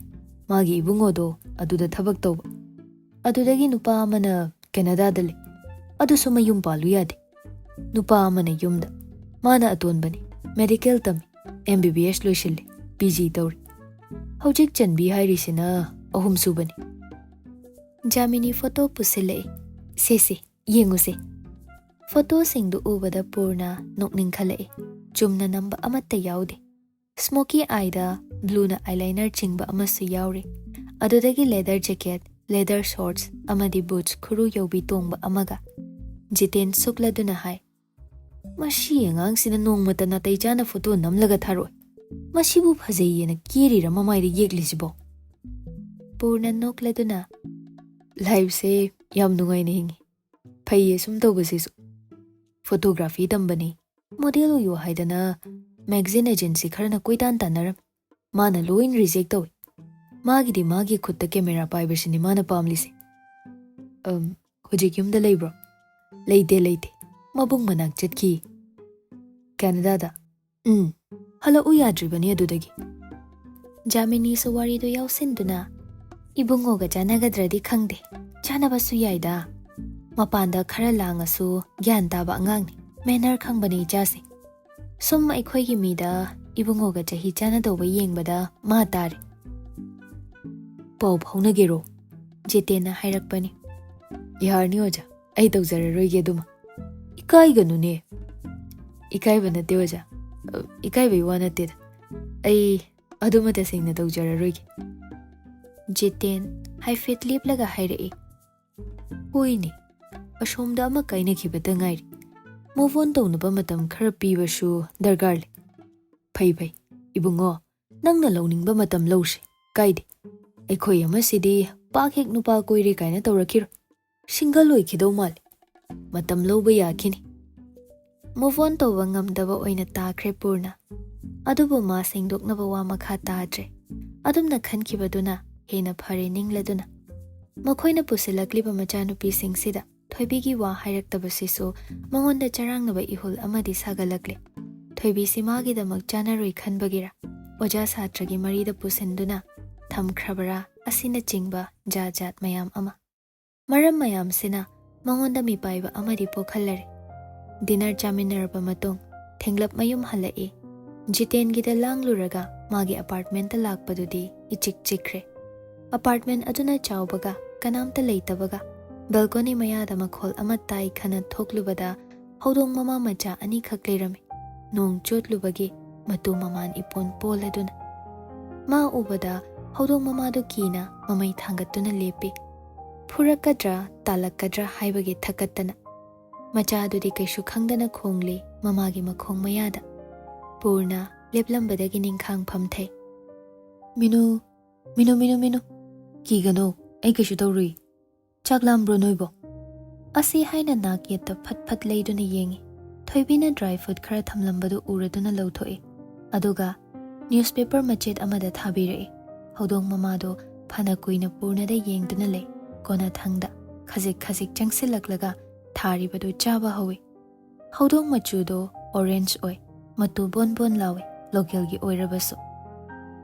ꯃꯥꯒꯤ ꯏꯕꯨꯡꯉꯣꯗꯣ ꯑꯗꯨꯗ ꯊꯕꯛ ꯇꯧꯕ꯫ ꯑꯗꯨꯗꯒꯤ ꯅꯨꯄꯥ ꯑꯃꯅ ꯀꯦꯅꯗꯥꯗ ꯂꯩ꯫ ꯑꯗꯨꯁꯨ ꯃꯌꯨꯝ ꯄꯥꯜꯂꯨ ꯌꯥꯗꯦ꯫ ꯅꯨꯄꯥ ꯑꯃꯅ ꯌꯨꯝꯗ꯫ ꯃꯥꯅ ꯑꯇꯣꯟꯕꯅꯤ꯫ ꯃꯦꯗꯤꯀꯦꯜ ꯇꯝꯃꯤ꯫ ꯑꯦꯝ ꯕꯤ ꯕꯤ ꯑꯦꯁ ꯂꯣꯏꯁꯤꯜꯂꯤ꯫ ꯄꯤ ꯖꯤ ꯇꯧꯔꯤ꯫ ꯍꯧꯖꯤꯛ ꯆꯟꯕꯤ ꯍꯥꯏꯔꯤꯁꯤꯅ ꯑꯍꯨꯝ ꯁꯨꯕꯅꯤ꯫ ꯖꯥꯃꯤꯅꯤ ꯐꯣꯇꯣ ꯄꯨꯁꯤꯜꯂꯛꯏ꯫ "ꯁꯦ ꯁꯦ, ꯌꯦꯡꯉꯨꯁꯦ꯫" ꯐꯣꯇꯣꯁꯤꯡꯗꯨ ꯎꯕꯗ ꯄꯨꯔꯅ ꯅꯣꯛꯅꯤꯡꯈꯠꯂꯛꯏ꯫ ꯆꯨꯝꯅ ꯅꯝꯕ ꯑꯃꯠꯇ ꯌꯥꯎꯗꯦ꯫ ꯁ꯭ꯃꯣꯀꯤ ꯑꯥꯏꯗ ꯕ꯭ꯂꯨꯅ ꯑꯥꯏꯂꯥꯏꯅꯔ ꯆꯤꯡꯕ ꯑꯃꯁꯨ ꯌꯥꯎꯔꯤ꯫ ꯑꯗꯨꯗꯒꯤ ꯂꯦꯗꯔ ꯖꯦꯀꯦꯠ, ꯂꯦꯗꯔ ꯁꯣꯔꯠꯁ ꯑꯃꯗꯤ ꯕꯨꯠꯁ ꯈꯨꯔꯨ ꯌꯧꯕꯤ ꯇꯣꯡꯕ ꯑꯃꯒ꯫ ꯖꯤꯇꯦꯟ ꯁꯨꯛꯂꯗꯨꯅ ꯍꯥꯏ, "ꯃꯁꯤ ꯑꯉꯥꯡꯁꯤꯅ ꯅꯣꯡꯃꯇ ꯅꯥꯇꯩ ꯆꯥꯅ ꯐꯣꯇꯣ ꯅꯝꯂꯒ ꯊꯥꯔꯛꯑꯣꯏ꯫ ꯃꯁꯤꯕꯨ ꯐꯖꯩꯌꯦꯅ ꯀꯦꯔꯤꯔ ꯃꯃꯥꯏꯗ ꯌꯦꯛꯂꯤꯁꯤꯕꯣ?" ꯄꯨꯔꯅ ꯅꯣꯛꯂꯗꯨꯅ, "ꯂꯥꯏꯐꯁꯦ ꯌꯥꯝ ꯅꯨꯡꯉꯥꯏꯅ ꯍꯤꯡꯉꯤ꯫ ꯐꯩꯌꯦ ꯁꯨꯝ ꯇꯧꯕꯁꯤꯁꯨ꯫ ꯐꯣꯇꯣꯒ꯭ꯔꯥꯐꯤ ꯇꯝꯕꯅꯤ, ꯃꯣꯗꯦꯜ ꯑꯣꯏꯌꯣ ꯍꯥꯏꯗꯅ ꯃꯦꯒꯥꯖꯤꯟ ꯑꯦꯖꯦꯟꯁꯤ ꯈꯔꯅ ꯀꯣꯏꯇꯥꯟ ꯇꯥꯟꯅꯔꯝꯃꯤ꯫ ꯃꯥꯅ ꯂꯣꯏ ꯔꯤꯖꯦꯛ ꯇꯧꯏ꯫ ꯃꯥꯒꯤꯗꯤ ꯃꯥꯒꯤ ꯈꯨꯠꯇ ꯀꯦꯃꯦꯔꯥ ꯄꯥꯏꯕꯁꯤꯅꯤ ꯃꯥꯅ ꯄꯥꯝꯂꯤꯁꯦ꯫" "ꯑꯝ, ꯍꯧꯖꯤꯛ ꯌꯨꯝꯗ ꯂꯩꯕ꯭ꯔꯣ?" "ꯂꯩꯇꯦ, ꯂꯩꯇꯦ꯫ ꯃꯕꯨꯡ ꯃꯅꯥꯛ ꯆꯠꯈꯤ꯫ ꯀꯦꯅꯗꯥꯗ꯫" "ꯎꯝ, ꯍꯜꯂꯛꯎ ꯌꯥꯗ꯭ꯔꯤꯕꯅꯤ ꯑꯗꯨꯗꯒꯤ꯫" ꯖꯥꯃꯤꯅꯤꯁꯨ ꯋꯥꯔꯤꯗꯣ ꯌꯥꯎꯁꯤꯟꯗꯨꯅ, "ꯏꯕꯨꯡꯉꯣꯒ ꯆꯥꯟꯅꯒꯗ꯭ꯔꯗꯤ ꯈꯪꯗꯦ꯫ ꯆꯥꯟꯅꯕꯁꯨ ꯌꯥꯏꯗ꯫ ꯃꯄꯥꯟꯗ ꯈꯔ ꯂꯥꯡꯉꯁꯨ ꯒ꯭ꯌꯥꯟ ꯇꯥꯕ ꯑꯉꯥꯡꯅꯤ꯫ ꯃꯦꯅꯔ ꯈꯪꯕꯅꯦ ꯏꯆꯥꯁꯦ꯫ ꯁꯨꯝ ꯑꯩꯈꯣꯏꯒꯤ ꯃꯤꯗ ꯏꯕꯨꯡꯉꯣꯒ ꯆꯍꯤ ꯆꯥꯟꯅꯗꯧꯕ ꯌꯦꯡꯕꯗ ꯃꯥ ꯇꯥꯔꯦ꯫" "ꯄꯥꯎ ꯐꯥꯎꯅꯒꯦꯔꯣ?" ꯖꯤꯇꯦꯟꯅ ꯍꯥꯏꯔꯛꯄꯅꯤ꯫ "ꯌꯥꯔꯅꯤ ꯑꯣꯖꯥ, ꯑꯩ ꯇꯧꯖꯔꯔꯣꯏꯒꯦ ꯑꯗꯨꯃ꯫" "ꯏꯀꯥꯏꯒꯅꯨꯅꯦ꯫" "ꯏꯀꯥꯏꯕ ꯅꯠꯇꯦ ꯑꯣꯖꯥ꯫ ꯑ, ꯏꯀꯥꯏꯕꯩ ꯋꯥ ꯅꯠꯇꯦꯗ꯫ ꯑꯩ ꯑꯗꯨꯃ ꯇꯁꯦꯡꯅ ꯇꯧꯖꯔꯔꯣꯏꯒꯦ꯫" ꯖꯤꯇꯦꯟ ꯍꯥꯏꯐꯦꯠ ꯂꯦꯞꯂꯒ ꯍꯥꯏꯔꯛꯏ, "ꯍꯣꯏꯅꯦ, ꯑꯁꯣꯝꯗ ꯑꯃ ꯀꯥꯏꯅꯈꯤꯕꯇ ꯉꯥꯏꯔꯤ꯫ Move on ꯇꯧꯅꯕ ꯃꯇꯝ ꯈꯔ ꯄꯤꯕꯁꯨ ꯗꯔꯀꯥꯔ ꯂꯩ꯫" "ꯐꯩ, ꯐꯩ꯫ ꯏꯕꯨꯡꯉꯣ, ꯅꯪꯅ ꯂꯧꯅꯤꯡꯕ ꯃꯇꯝ ꯂꯧꯁꯤ, ꯀꯥꯏꯗꯦ꯫" ꯑꯩꯈꯣꯏ ꯑꯃꯁꯤꯗꯤ ꯄꯥꯛ ꯍꯦꯛ ꯅꯨꯄꯥ ꯀꯣꯏꯔꯦ ꯀꯥꯏꯅ ꯇꯧꯔꯛꯈꯤꯔꯣꯏ꯫ ꯁꯤꯡꯒꯜ ꯑꯣꯏꯈꯤꯗꯧ ꯃꯥꯜꯂꯤ꯫ ꯃꯇꯝ ꯂꯧꯕ ꯌꯥꯈꯤꯅꯤ꯫ Move on ꯇꯧꯕ ꯉꯝꯗꯕ ꯑꯣꯏꯅ ꯇꯥꯈ꯭ꯔꯦ ꯄꯨꯔꯅ꯫ ꯑꯗꯨꯕꯨ ꯃꯥ ꯁꯦꯡꯗꯣꯛꯅꯕ ꯋꯥ ꯃꯈꯥ ꯇꯥꯗ꯭ꯔꯦ꯫ ꯑꯗꯨꯝꯅ ꯈꯟꯈꯤꯕꯗꯨꯅ ꯍꯦꯟꯅ ꯐꯔꯦ ꯅꯤꯡꯂꯗꯨꯅ꯫ ꯃꯈꯣꯏꯅ ꯄꯨꯁꯤꯜꯂꯛꯂꯤꯕ ꯃꯆꯥꯅꯨꯄꯤꯁꯤꯡꯁꯤꯗ ꯊꯣꯏꯕꯤꯒꯤ ꯋꯥ ꯍꯥꯏꯔꯛꯇꯕꯁꯤꯁꯨ ꯃꯉꯣꯟꯗ ꯆꯔꯥꯡꯅꯕ ꯏꯍꯨꯜ ꯑꯃꯗꯤ ꯁꯥꯒꯠꯂꯛꯂꯦ꯫ ꯊꯣꯏꯕꯤꯁꯤ ꯃꯥꯒꯤꯗꯃꯛ ꯆꯥꯅꯔꯣꯏ ꯈꯟꯕꯒꯤꯔ, ꯑꯣꯖꯥ ꯁꯥꯇ꯭ꯔꯒꯤ ꯃꯔꯤꯗ ꯄꯨꯁꯤꯟꯗꯨꯅ ꯊꯝꯈ꯭ꯔꯕꯔꯥ ꯑꯁꯤꯅꯆꯤꯡꯕ ꯖꯥꯠ ꯖꯥꯠ ꯃꯌꯥꯝ ꯑꯃ꯫ ꯃꯔꯝ ꯃꯌꯥꯝꯁꯤꯅ ꯃꯉꯣꯟꯗ ꯃꯤꯄꯥꯏꯕ ꯑꯃꯗꯤ ꯄꯣꯛꯍꯜꯂꯔꯦ꯫ Dinner ꯆꯥꯃꯤꯟꯅꯔꯕ ꯃꯇꯨꯡ ꯊꯦꯡꯂꯞ ꯃꯌꯨꯝ ꯍꯜꯂꯛꯏ꯫ ꯖꯤꯇꯦꯟꯒꯤꯗ ꯂꯥꯡꯂꯨꯔꯒ ꯃꯥꯒꯤ apartmentꯇ ꯂꯥꯛꯄꯗꯨꯗꯤ ꯏꯆꯤꯛ ꯆꯤꯛꯈ꯭ꯔꯦ꯫ Apartment ꯑꯗꯨꯅ ꯆꯥꯎꯕꯒ ꯀꯅꯥꯝꯇ ꯂꯩꯇꯕꯒ balcony ꯃꯌꯥꯗ ꯃꯈꯣꯜ ꯑꯃ ꯇꯥꯏ ꯈꯅ ꯊꯣꯛꯂꯨꯕꯗ ꯍꯧꯗꯣꯡ ꯃꯃꯥ ꯃꯆꯥ ꯑꯅꯤꯈꯛ ꯂꯩꯔꯝꯃꯤ꯫ ꯅꯣꯡ ꯆꯣꯠꯂꯨꯕꯒꯤ ꯃꯇꯨ ꯃꯃꯥꯟ ꯏꯄꯣꯟ ꯄꯣꯜꯂꯗꯨꯅ꯫ ꯃꯥ ꯎꯕꯗ ꯍꯧꯗꯣꯡ ꯃꯃꯥꯗꯨ ꯀꯤꯅ ꯃꯃꯩ ꯊꯥꯡꯒꯠꯇꯨꯅ ꯂꯦꯞꯄꯤ꯫ ꯐꯨꯔꯛꯀꯗ꯭ꯔꯥ ꯇꯥꯜꯂꯛꯀꯗ꯭ꯔꯥ ꯍꯥꯏꯕꯒꯤ ꯊꯀꯠꯇꯅ꯫ ꯃꯆꯥꯗꯨꯗꯤ ꯀꯩꯁꯨ ꯈꯪꯗꯅ ꯈꯣꯡꯂꯤ ꯃꯃꯥꯒꯤ ꯃꯈꯣꯡ ꯃꯌꯥꯗ꯫ ꯄꯨꯔꯅ ꯂꯦꯞꯂꯝꯕꯗꯒꯤ ꯅꯤꯡꯈꯥꯡ ꯐꯝꯊꯩ꯫ "ꯃꯤꯅꯨ, ꯃꯤꯅꯨ, ꯃꯤꯅꯨ, ꯃꯤꯅꯨ, ꯀꯤꯒꯅꯨ, ꯑꯩ ꯀꯩꯁꯨ ꯇꯧꯔꯨꯏ꯫ ꯆꯥꯛ ꯂꯥꯝꯕ꯭ꯔꯣ ꯅꯣꯏꯕꯣ?" ꯑꯁꯤ ꯍꯥꯏꯅ ꯅꯥꯛ ꯌꯦꯠꯇ ꯐꯠ ꯐꯠ ꯂꯩꯗꯨꯅ ꯌꯦꯡꯉꯤ꯫ ꯊꯣꯏꯕꯤꯅ dry fruit ꯈꯔ ꯊꯝꯂꯝꯕꯗꯨ ꯎꯔꯗꯨꯅ ꯂꯧꯊꯣꯛꯏ꯫ ꯑꯗꯨꯒ newspaper ꯃꯆꯦꯠ ꯑꯃꯗ ꯊꯥꯕꯤꯔꯛꯏ꯫ ꯍꯧꯗꯣꯡ ꯃꯃꯥꯗꯣ ꯐꯅ ꯀꯨꯏꯅ ꯄꯨꯔꯅꯗ ꯌꯦꯡꯗꯨꯅ ꯂꯩ꯫ ꯀꯣꯟꯅꯊꯪꯗ ꯈꯖꯤꯛ ꯈꯖꯤꯛ ꯆꯪꯁꯤꯜꯂꯛꯂꯒ ꯊꯥꯔꯤꯕꯗꯨ ꯆꯥꯕ ꯍꯧꯏ꯫ ꯍꯧꯗꯣꯡ ꯃꯆꯨꯗꯣ orange ꯑꯣꯏ, ꯃꯇꯨ ꯕꯣꯟ ꯕꯣꯟ ꯂꯥꯎꯏ, localꯒꯤ ꯑꯣꯏꯔꯕꯁꯨ꯫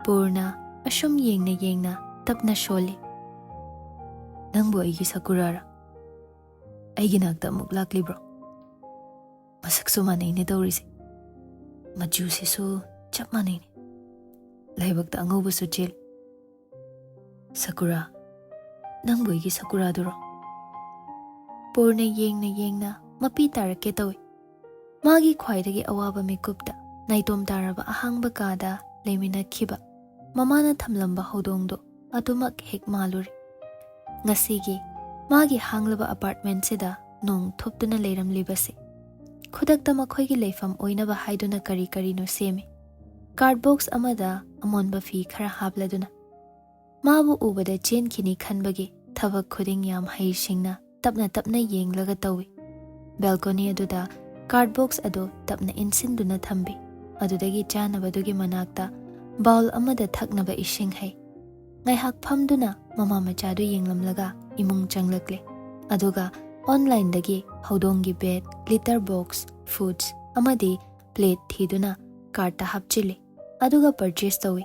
ꯄꯨꯔꯅ ꯑꯁꯨꯝ ꯌꯦꯡꯅ ꯌꯦꯡꯅ ꯇꯞꯅ ꯁꯣꯜꯂꯤ꯫ "ꯅꯪꯕꯨ ꯑꯩꯒꯤ ꯁꯥꯀꯨꯔꯥꯔꯥ? ꯑꯩꯒꯤ ꯅꯥꯛꯇ ꯑꯃꯨꯛ ꯂꯥꯛꯂꯤꯕ꯭ꯔꯣ? ꯃꯁꯛꯁꯨ ꯃꯥꯟꯅꯩꯅꯦ ꯇꯧꯔꯤꯁꯦ꯫ ꯃꯆꯨꯁꯤꯁꯨ ꯆꯞ ꯃꯥꯟꯅꯩꯅꯦ꯫ ꯂꯥꯏꯕꯛꯇ ꯑꯉꯧꯕꯁꯨ ꯆꯦꯜꯂꯤ꯫ ꯁꯥꯀꯨꯔꯥ, ꯅꯪꯕꯨ ꯑꯩꯒꯤ ꯁꯥꯀꯨꯔꯥꯗꯨꯔꯣ?" ꯄꯨꯔꯅ ꯌꯦꯡꯅ ꯌꯦꯡꯅ ꯃꯄꯤ ꯇꯥꯔꯛꯀꯦ ꯇꯧꯏ꯫ ꯃꯥꯒꯤ ꯈ꯭ꯋꯥꯏꯗꯒꯤ ꯑꯋꯥꯕ ꯃꯤꯀꯨꯞꯇ ꯅꯥꯏꯇꯣꯝ ꯇꯥꯔꯕ ꯑꯍꯥꯡꯕ ꯀꯥꯗ ꯂꯩꯃꯤꯟꯅꯈꯤꯕ ꯃꯃꯥꯅ ꯊꯝꯂꯝꯕ ꯍꯧꯗꯣꯡꯗꯨ ꯑꯗꯨꯃꯛ ꯍꯦꯛ ꯃꯥꯜꯂꯨꯔꯦ꯫ ꯉꯁꯤꯒꯤ ꯃꯥꯒꯤ ꯍꯥꯡꯂꯕ apartmentꯁꯤꯗ ꯅꯣꯡ ꯊꯨꯞꯇꯨꯅ ꯂꯩꯔꯝꯂꯤꯕꯁꯦ꯫ ꯈꯨꯗꯛꯇ ꯃꯈꯣꯏꯒꯤ ꯂꯩꯐꯝ ꯑꯣꯏꯅꯕ ꯍꯥꯏꯗꯨꯅ ꯀꯔꯤ ꯀꯔꯤꯅꯣ ꯁꯦꯝꯃꯤ꯫ Card box ꯑꯃꯗ ꯑꯃꯣꯟꯕ ꯐꯤ ꯈꯔ ꯍꯥꯞꯂꯗꯨꯅ꯫ ꯃꯥꯕꯨ ꯎꯕꯗ ꯆꯦꯟꯈꯤꯅꯤ ꯈꯟꯕꯒꯤ ꯊꯕꯛ ꯈꯨꯗꯤꯡ ꯌꯥꯝ ꯍꯩꯁꯤꯡꯅ ꯇꯞꯅ ꯇꯞꯅ ꯌꯦꯡꯂꯒ ꯇꯧꯏ꯫ ꯕꯦꯜꯀꯣꯅꯤ ꯑꯗꯨꯗ ꯀꯥꯔꯗ ꯕꯣꯛꯁ ꯑꯗꯨ ꯇꯞꯅ ꯏꯟꯁꯤꯟꯗꯨꯅ ꯊꯝꯕꯤ꯫ ꯑꯗꯨꯗꯒꯤ ꯆꯥꯅꯕꯗꯨꯒꯤ ꯃꯅꯥꯛꯇ ꯕꯥꯎꯜ ꯑꯃꯗ ꯊꯛꯅꯕ ꯏꯁꯤꯡ ꯍꯩ꯫ ꯉꯥꯏꯍꯥꯛ ꯐꯝꯗꯨꯅ ꯃꯃꯥ ꯃꯆꯥꯗꯨ ꯌꯦꯡꯂꯝꯂꯒ ꯏꯃꯨꯡ ꯆꯪꯂꯛꯂꯦ꯫ ꯑꯗꯨꯒ ꯑꯣꯟꯂꯥꯏꯟꯗꯒꯤ ꯍꯧꯗꯣꯡꯒꯤ ꯕꯦꯗ, ꯂꯤꯇꯔ ꯕꯣꯛꯁ, ꯐꯨꯗꯁ ꯑꯃꯗꯤ ꯄ꯭ꯂꯦꯠ ꯊꯤꯗꯨꯅ ꯀꯥꯔꯠꯇ ꯍꯥꯞꯆꯤꯜꯂꯤ꯫ ꯑꯗꯨꯒ ꯄꯔꯆꯦꯁ ꯇꯧꯏ꯫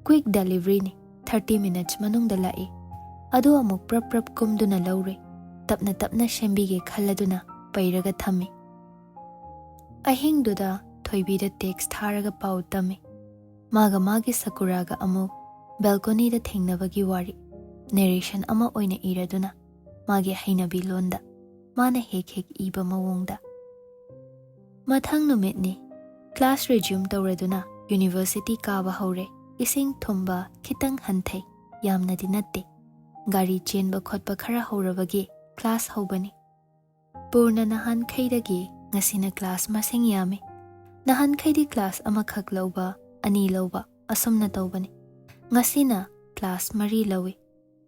ꯀ꯭ꯋꯤꯛ ꯗꯦꯂꯤꯚꯔꯤꯅꯤ, ꯊꯥꯔꯇꯤ ꯃꯤꯅꯠꯁ ꯃꯅꯨꯡꯗ ꯂꯥꯛꯏ꯫ ꯑꯗꯨ ꯑꯃꯨꯛ ꯄ꯭ꯔꯞ ꯄ꯭ꯔꯞ ꯀꯨꯝꯗꯨꯅ ꯂꯧꯔꯨꯏ꯫ ꯇꯞꯅ ꯇꯞꯅ ꯁꯦꯝꯕꯤꯒꯦ ꯈꯜꯂꯗꯨꯅ ꯄꯩꯔꯒ ꯊꯝꯃꯤ꯫ ꯑꯍꯤꯡꯗꯨꯗ ꯊꯣꯏꯕꯤꯗ ꯇꯦꯛꯁ ꯊꯥꯔꯒ ꯄꯥꯎ ꯇꯝꯃꯤ꯫ ꯃꯥꯒ ꯃꯥꯒꯤ ꯁꯀꯨꯔꯥꯒ ꯑꯃꯨꯛ ꯕꯦꯜꯀꯣꯅꯤꯗ ꯊꯦꯡꯅꯕꯒꯤ ꯋꯥꯔꯤ ꯅꯦꯔꯦꯁꯟ ꯑꯃ ꯑꯣꯏꯅ ꯏꯔꯗꯨꯅ ꯃꯥꯒꯤ ꯍꯩꯅꯕꯤ ꯂꯣꯟꯗ ꯃꯥꯅ ꯍꯦꯛ ꯍꯦꯛ ꯏꯕ ꯃꯑꯣꯡꯗ꯫ ꯃꯊꯪ ꯅꯨꯃꯤꯠꯅꯤ꯫ ꯀ꯭ꯂꯥꯁ ꯔꯤꯖ꯭ꯌꯨꯝ ꯇꯧꯔꯗꯨꯅ ꯌꯨꯅꯤꯚꯔꯁꯤꯇꯤ ꯀꯥꯕ ꯍꯧꯔꯦ꯫ ꯏꯁꯤꯡ ꯊꯨꯝꯕ ꯈꯤꯇꯪ ꯍꯟꯊꯩ, ꯌꯥꯝꯅꯗꯤ ꯅꯠꯇꯦ꯫ ꯒꯥꯔꯤ ꯆꯦꯟꯕ ꯈꯣꯠꯄ ꯈꯔ ꯍꯧꯔꯕꯒꯤ ꯀ꯭ꯂꯥꯁ ꯍꯧꯕꯅꯤ꯫ ꯄꯨꯔꯅ ꯅꯍꯥꯟꯈꯩꯗꯒꯤ ꯉꯁꯤꯅ ꯀ꯭ꯂꯥꯁ ꯃꯁꯤꯡ ꯌꯥꯝꯃꯤ꯫ ꯅꯍꯥꯟꯈꯩꯗꯤ ꯀ꯭ꯂꯥꯁ ꯑꯃꯈꯛ ꯂꯧꯕ, ꯑꯅꯤ ꯂꯧꯕ ꯑꯁꯨꯝꯅ ꯇꯧꯕꯅꯤ꯫ ꯉꯁꯤꯅ ꯀ꯭ꯂꯥꯁ ꯃꯔꯤ ꯂꯧꯏ꯫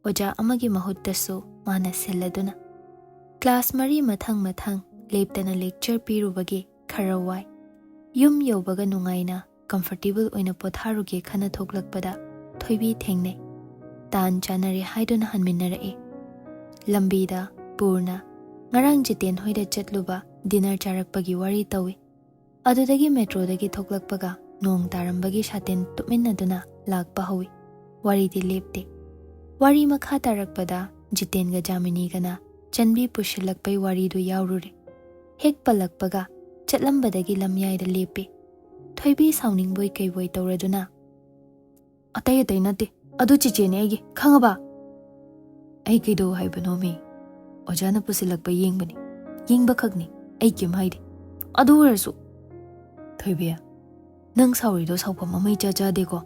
ꯑꯣꯖꯥ ꯑꯃꯒꯤ ꯃꯍꯨꯠꯇꯁꯨ ꯃꯥꯅ ꯁꯤꯜꯂꯗꯨꯅ꯫ ꯀ꯭ꯂꯥꯁ ꯃꯔꯤ ꯃꯊꯪ ꯃꯊꯪ ꯂꯦꯞꯇꯅ ꯂꯦꯛꯆꯔ ꯄꯤꯔꯨꯕꯒꯤ ꯈꯔ ꯋꯥꯏ꯫ ꯌꯨꯝ ꯌꯧꯕꯒ ꯅꯨꯡꯉꯥꯏꯅ ꯀꯝꯐꯔꯇꯦꯕꯜ ꯑꯣꯏꯅ ꯄꯣꯊꯥꯔꯨꯒꯦ ꯈꯟꯅ ꯊꯣꯛꯂꯛꯄꯗ ꯊꯣꯏꯕꯤ ꯊꯦꯡꯅꯩ꯫ ꯇꯥꯟ ꯆꯥꯅꯔꯦ ꯍꯥꯏꯗꯨꯅ ꯍꯟꯃꯤꯟꯅꯔꯛꯏ꯫ ꯂꯝꯕꯤꯗ ꯄꯨꯔꯅ ꯉꯔꯥꯡ ꯖꯤꯇꯦꯟ ꯍꯣꯏꯗ ꯆꯠꯂꯨꯕ ꯗꯤꯅꯔ ꯆꯥꯔꯛꯄꯒꯤ ꯋꯥꯔꯤ ꯇꯧꯏ꯫ ꯑꯗꯨꯗꯒꯤ ꯃꯦꯇ꯭ꯔꯣꯗꯒꯤ ꯊꯣꯛꯂꯛꯄꯒ ꯅꯣꯡ ꯇꯥꯔꯝꯕꯒꯤ ꯁꯥꯇꯤꯟ ꯇꯨꯞꯃꯤꯟꯅꯗꯨꯅ ꯂꯥꯛꯄ ꯍꯧꯏ꯫ ꯋꯥꯔꯤꯗꯤ ꯂꯦꯞꯇꯦ꯫ ꯋꯥꯔꯤ ꯃꯈꯥ ꯇꯥꯔꯛꯄꯗ ꯖꯤꯇꯦꯟꯒ ꯖꯥꯃꯤꯅꯤꯒꯅ ꯆꯟꯕꯤ ꯄꯨꯁꯤꯜꯂꯛꯄꯩ ꯋꯥꯔꯤꯗꯨ ꯌꯥꯎꯔꯨꯔꯦ꯫ ꯍꯦꯛ ꯄꯜꯂꯛꯄꯒ ꯆꯠꯂꯝꯕꯗꯒꯤ ꯂꯝꯌꯥꯏꯗ ꯂꯦꯞꯄꯤ꯫ ꯊꯣꯏꯕꯤ ꯁꯥꯎꯅꯤꯡꯕꯣꯏ ꯀꯩꯕꯣꯏ ꯇꯧꯔꯗꯨꯅ, "ꯑꯇꯩ ꯑꯇꯩ ꯅꯠꯇꯦ, ꯑꯗꯨ ꯆꯤꯆꯦꯅꯦ ꯑꯩꯒꯤ, ꯈꯪꯉꯕ?" "ꯑꯩ ꯀꯩꯗꯧ ꯍꯥꯏꯕꯅꯣꯃꯤ? ꯑꯣꯖꯥꯅ ꯄꯨꯁꯤꯜꯂꯛꯄ ꯌꯦꯡꯕꯅꯤ, ꯌꯦꯡꯕꯈꯛꯅꯤ, ꯑꯩ ꯀꯩꯝ ꯍꯥꯏꯗꯦ꯫ ꯑꯗꯨ ꯑꯣꯏꯔꯁꯨ꯫" "ꯊꯣꯏꯕꯤ, ꯅꯪ ꯁꯥꯎꯔꯤꯗꯣ ꯁꯥꯎꯐꯝ ꯑꯃ ꯏꯆꯥ ꯆꯥꯗꯦꯀꯣ꯫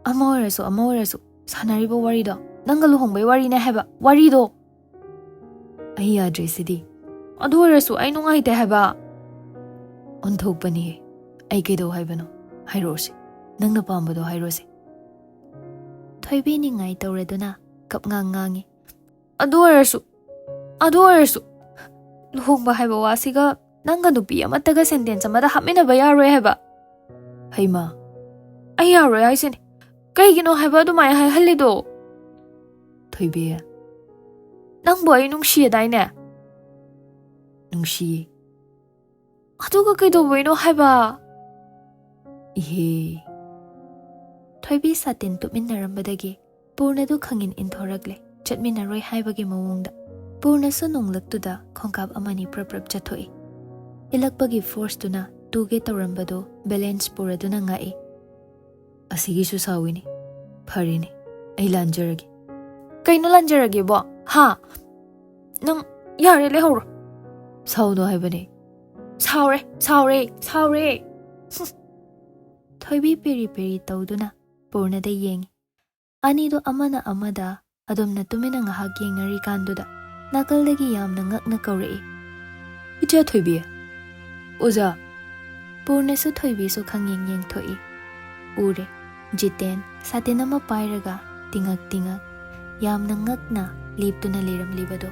ꯑꯃ ꯑꯣꯏꯔꯁꯨ ꯑꯃ ꯑꯣꯏꯔꯁꯨ, ꯁꯥꯟꯅꯔꯤꯕ ꯋꯥꯔꯤꯗꯣ ꯅꯪꯒ ꯂꯨꯍꯣꯡꯕꯩ ꯋꯥꯔꯤꯅꯦ ꯍꯥꯏꯕ, ꯋꯥꯔꯤꯗꯣ!" "ꯑꯩ ꯌꯥꯗ꯭ꯔꯤꯁꯤꯗꯤ꯫" "ꯑꯗꯨ ꯑꯣꯏꯔꯁꯨ ꯑꯩ ꯅꯨꯡꯉꯥꯏꯇꯦ ꯍꯥꯏꯕ꯫" "ꯑꯣꯟꯊꯣꯛꯄꯅꯤꯍꯦ, ꯑꯩ ꯀꯩꯗꯧ ꯍꯥꯏꯕꯅꯣ? ꯍꯥꯏꯔꯛꯑꯣꯁꯦ, ꯅꯪꯅ ꯄꯥꯝꯕꯗꯣ ꯍꯥꯏꯔꯣꯁꯦ꯫" ꯊꯣꯏꯕꯤ ꯅꯤꯡꯉꯥꯏ ꯇꯧꯔꯗꯨꯅ ꯀꯞꯉꯥꯡ ꯉꯥꯡꯉꯤ꯫ "ꯑꯗꯨ ꯑꯣꯏꯔꯁꯨ, ꯑꯗꯨ ꯑꯣꯏꯔꯁꯨ, ꯂꯨꯍꯣꯡꯕ ꯍꯥꯏꯕ ꯋꯥꯁꯤꯒ ꯅꯪꯒ ꯅꯨꯄꯤ ꯑꯃꯠꯇꯒ sentence ꯑꯃꯗ ꯍꯥꯞꯃꯤꯟꯅꯕ ꯌꯥꯔꯣꯏ ꯍꯥꯏꯕ꯫" "ꯍꯩꯃꯥ, ꯑꯩ ꯌꯥꯔꯣꯏ ꯍꯥꯏꯁꯤꯅꯤ꯫ ꯀꯩꯒꯤꯅꯣ ꯍꯥꯏꯕ ꯑꯗꯨꯃꯥꯏꯅ ꯍꯥꯏꯍꯜꯂꯤꯗꯣ?" "ꯊꯣꯏꯕꯤ, ꯅꯪꯕꯨ ꯑꯩ ꯅꯨꯡꯁꯤꯌꯦꯗꯥꯏꯅꯦ?" "ꯅꯨꯡꯁꯤꯌꯦ꯫" "ꯑꯗꯨꯒ ꯀꯩꯗꯧꯕꯩꯅꯣ ꯍꯥꯏꯕ?" "ꯏꯍꯦ꯫" ꯊꯣꯏꯕꯤ ꯁꯥꯇꯤꯟ ꯇꯨꯞꯃꯤꯟꯅꯔꯝꯕꯗꯒꯤ ꯄꯨꯔꯅꯗꯨ ꯈꯪꯏꯟ ꯏꯟꯊꯣꯔꯛꯂꯦ, ꯆꯠꯃꯤꯟꯅꯔꯣꯏ ꯍꯥꯏꯕꯒꯤ ꯃꯑꯣꯡꯗ꯫ ꯄꯨꯔꯅꯁꯨ ꯅꯣꯡꯂꯛꯇꯨꯗ ꯈꯣꯡꯀꯥꯞ ꯑꯃꯅꯤ ꯄ꯭ꯔꯞ ꯄ꯭ꯔꯞ ꯆꯠꯊꯣꯛꯏ꯫ ꯏꯜꯂꯛꯄꯒꯤ forceꯇꯨꯅ ꯇꯨꯒꯦ ꯇꯧꯔꯝꯕꯗꯨ balance ꯄꯨꯔꯗꯨꯅ ꯉꯥꯛꯏ꯫ "ꯑꯁꯤꯒꯤꯁꯨ ꯁꯥꯎꯏꯅꯦ꯫ ꯐꯔꯦꯅꯦ, ꯑꯩ ꯂꯥꯟꯖꯔꯒꯦ꯫" "ꯀꯩꯅꯣ ꯂꯥꯟꯖꯔꯒꯦꯕꯣ? ꯍꯥ? ꯅꯪ ꯌꯥꯔꯦ, ꯂꯩꯍꯧꯔꯣ꯫" "ꯁꯥꯎꯅꯣ ꯍꯥꯏꯕꯅꯦ꯫" "ꯁꯥꯎꯔꯦ, ꯁꯥꯎꯔꯦ, ꯁꯥꯎꯔꯦ꯫" ꯍꯨꯝ꯫ ꯊꯣꯏꯕꯤ ꯄꯦꯔꯤ ꯄꯦꯔꯤ ꯇꯧꯗꯨꯅ ꯄꯨꯔꯅꯗ ꯌꯦꯡꯏ꯫ ꯑꯅꯤꯗꯨ ꯑꯃꯅ ꯑꯃꯗ ꯑꯗꯨꯝꯅ ꯇꯨꯃꯤꯟꯅ ꯉꯥꯏꯍꯥꯛ ꯌꯦꯡꯅꯔꯤꯀꯥꯟꯗꯨꯗ ꯅꯥꯀꯜꯗꯒꯤ ꯌꯥꯝꯅ ꯉꯛꯅ ꯀꯧꯔꯛꯏ꯫ "ꯏꯆꯥ ꯊꯣꯏꯕꯤ, ꯑꯣꯖꯥ!" ꯄꯨꯔꯅꯁꯨ ꯊꯣꯏꯕꯤꯁꯨ ꯈꯪꯌꯦꯡ ꯌꯦꯡꯊꯣꯛꯏ꯫ ꯎꯔꯦ, ꯖꯤꯇꯦꯟ ꯁꯥꯇꯤꯟ ꯑꯃ ꯄꯥꯏꯔꯒ ꯇꯤꯉꯛ ꯇꯤꯉꯛ ꯌꯥꯝꯅ ꯉꯛꯅ ꯂꯦꯞꯇꯨꯅ ꯂꯩꯔꯝꯂꯤꯕꯗꯣ꯫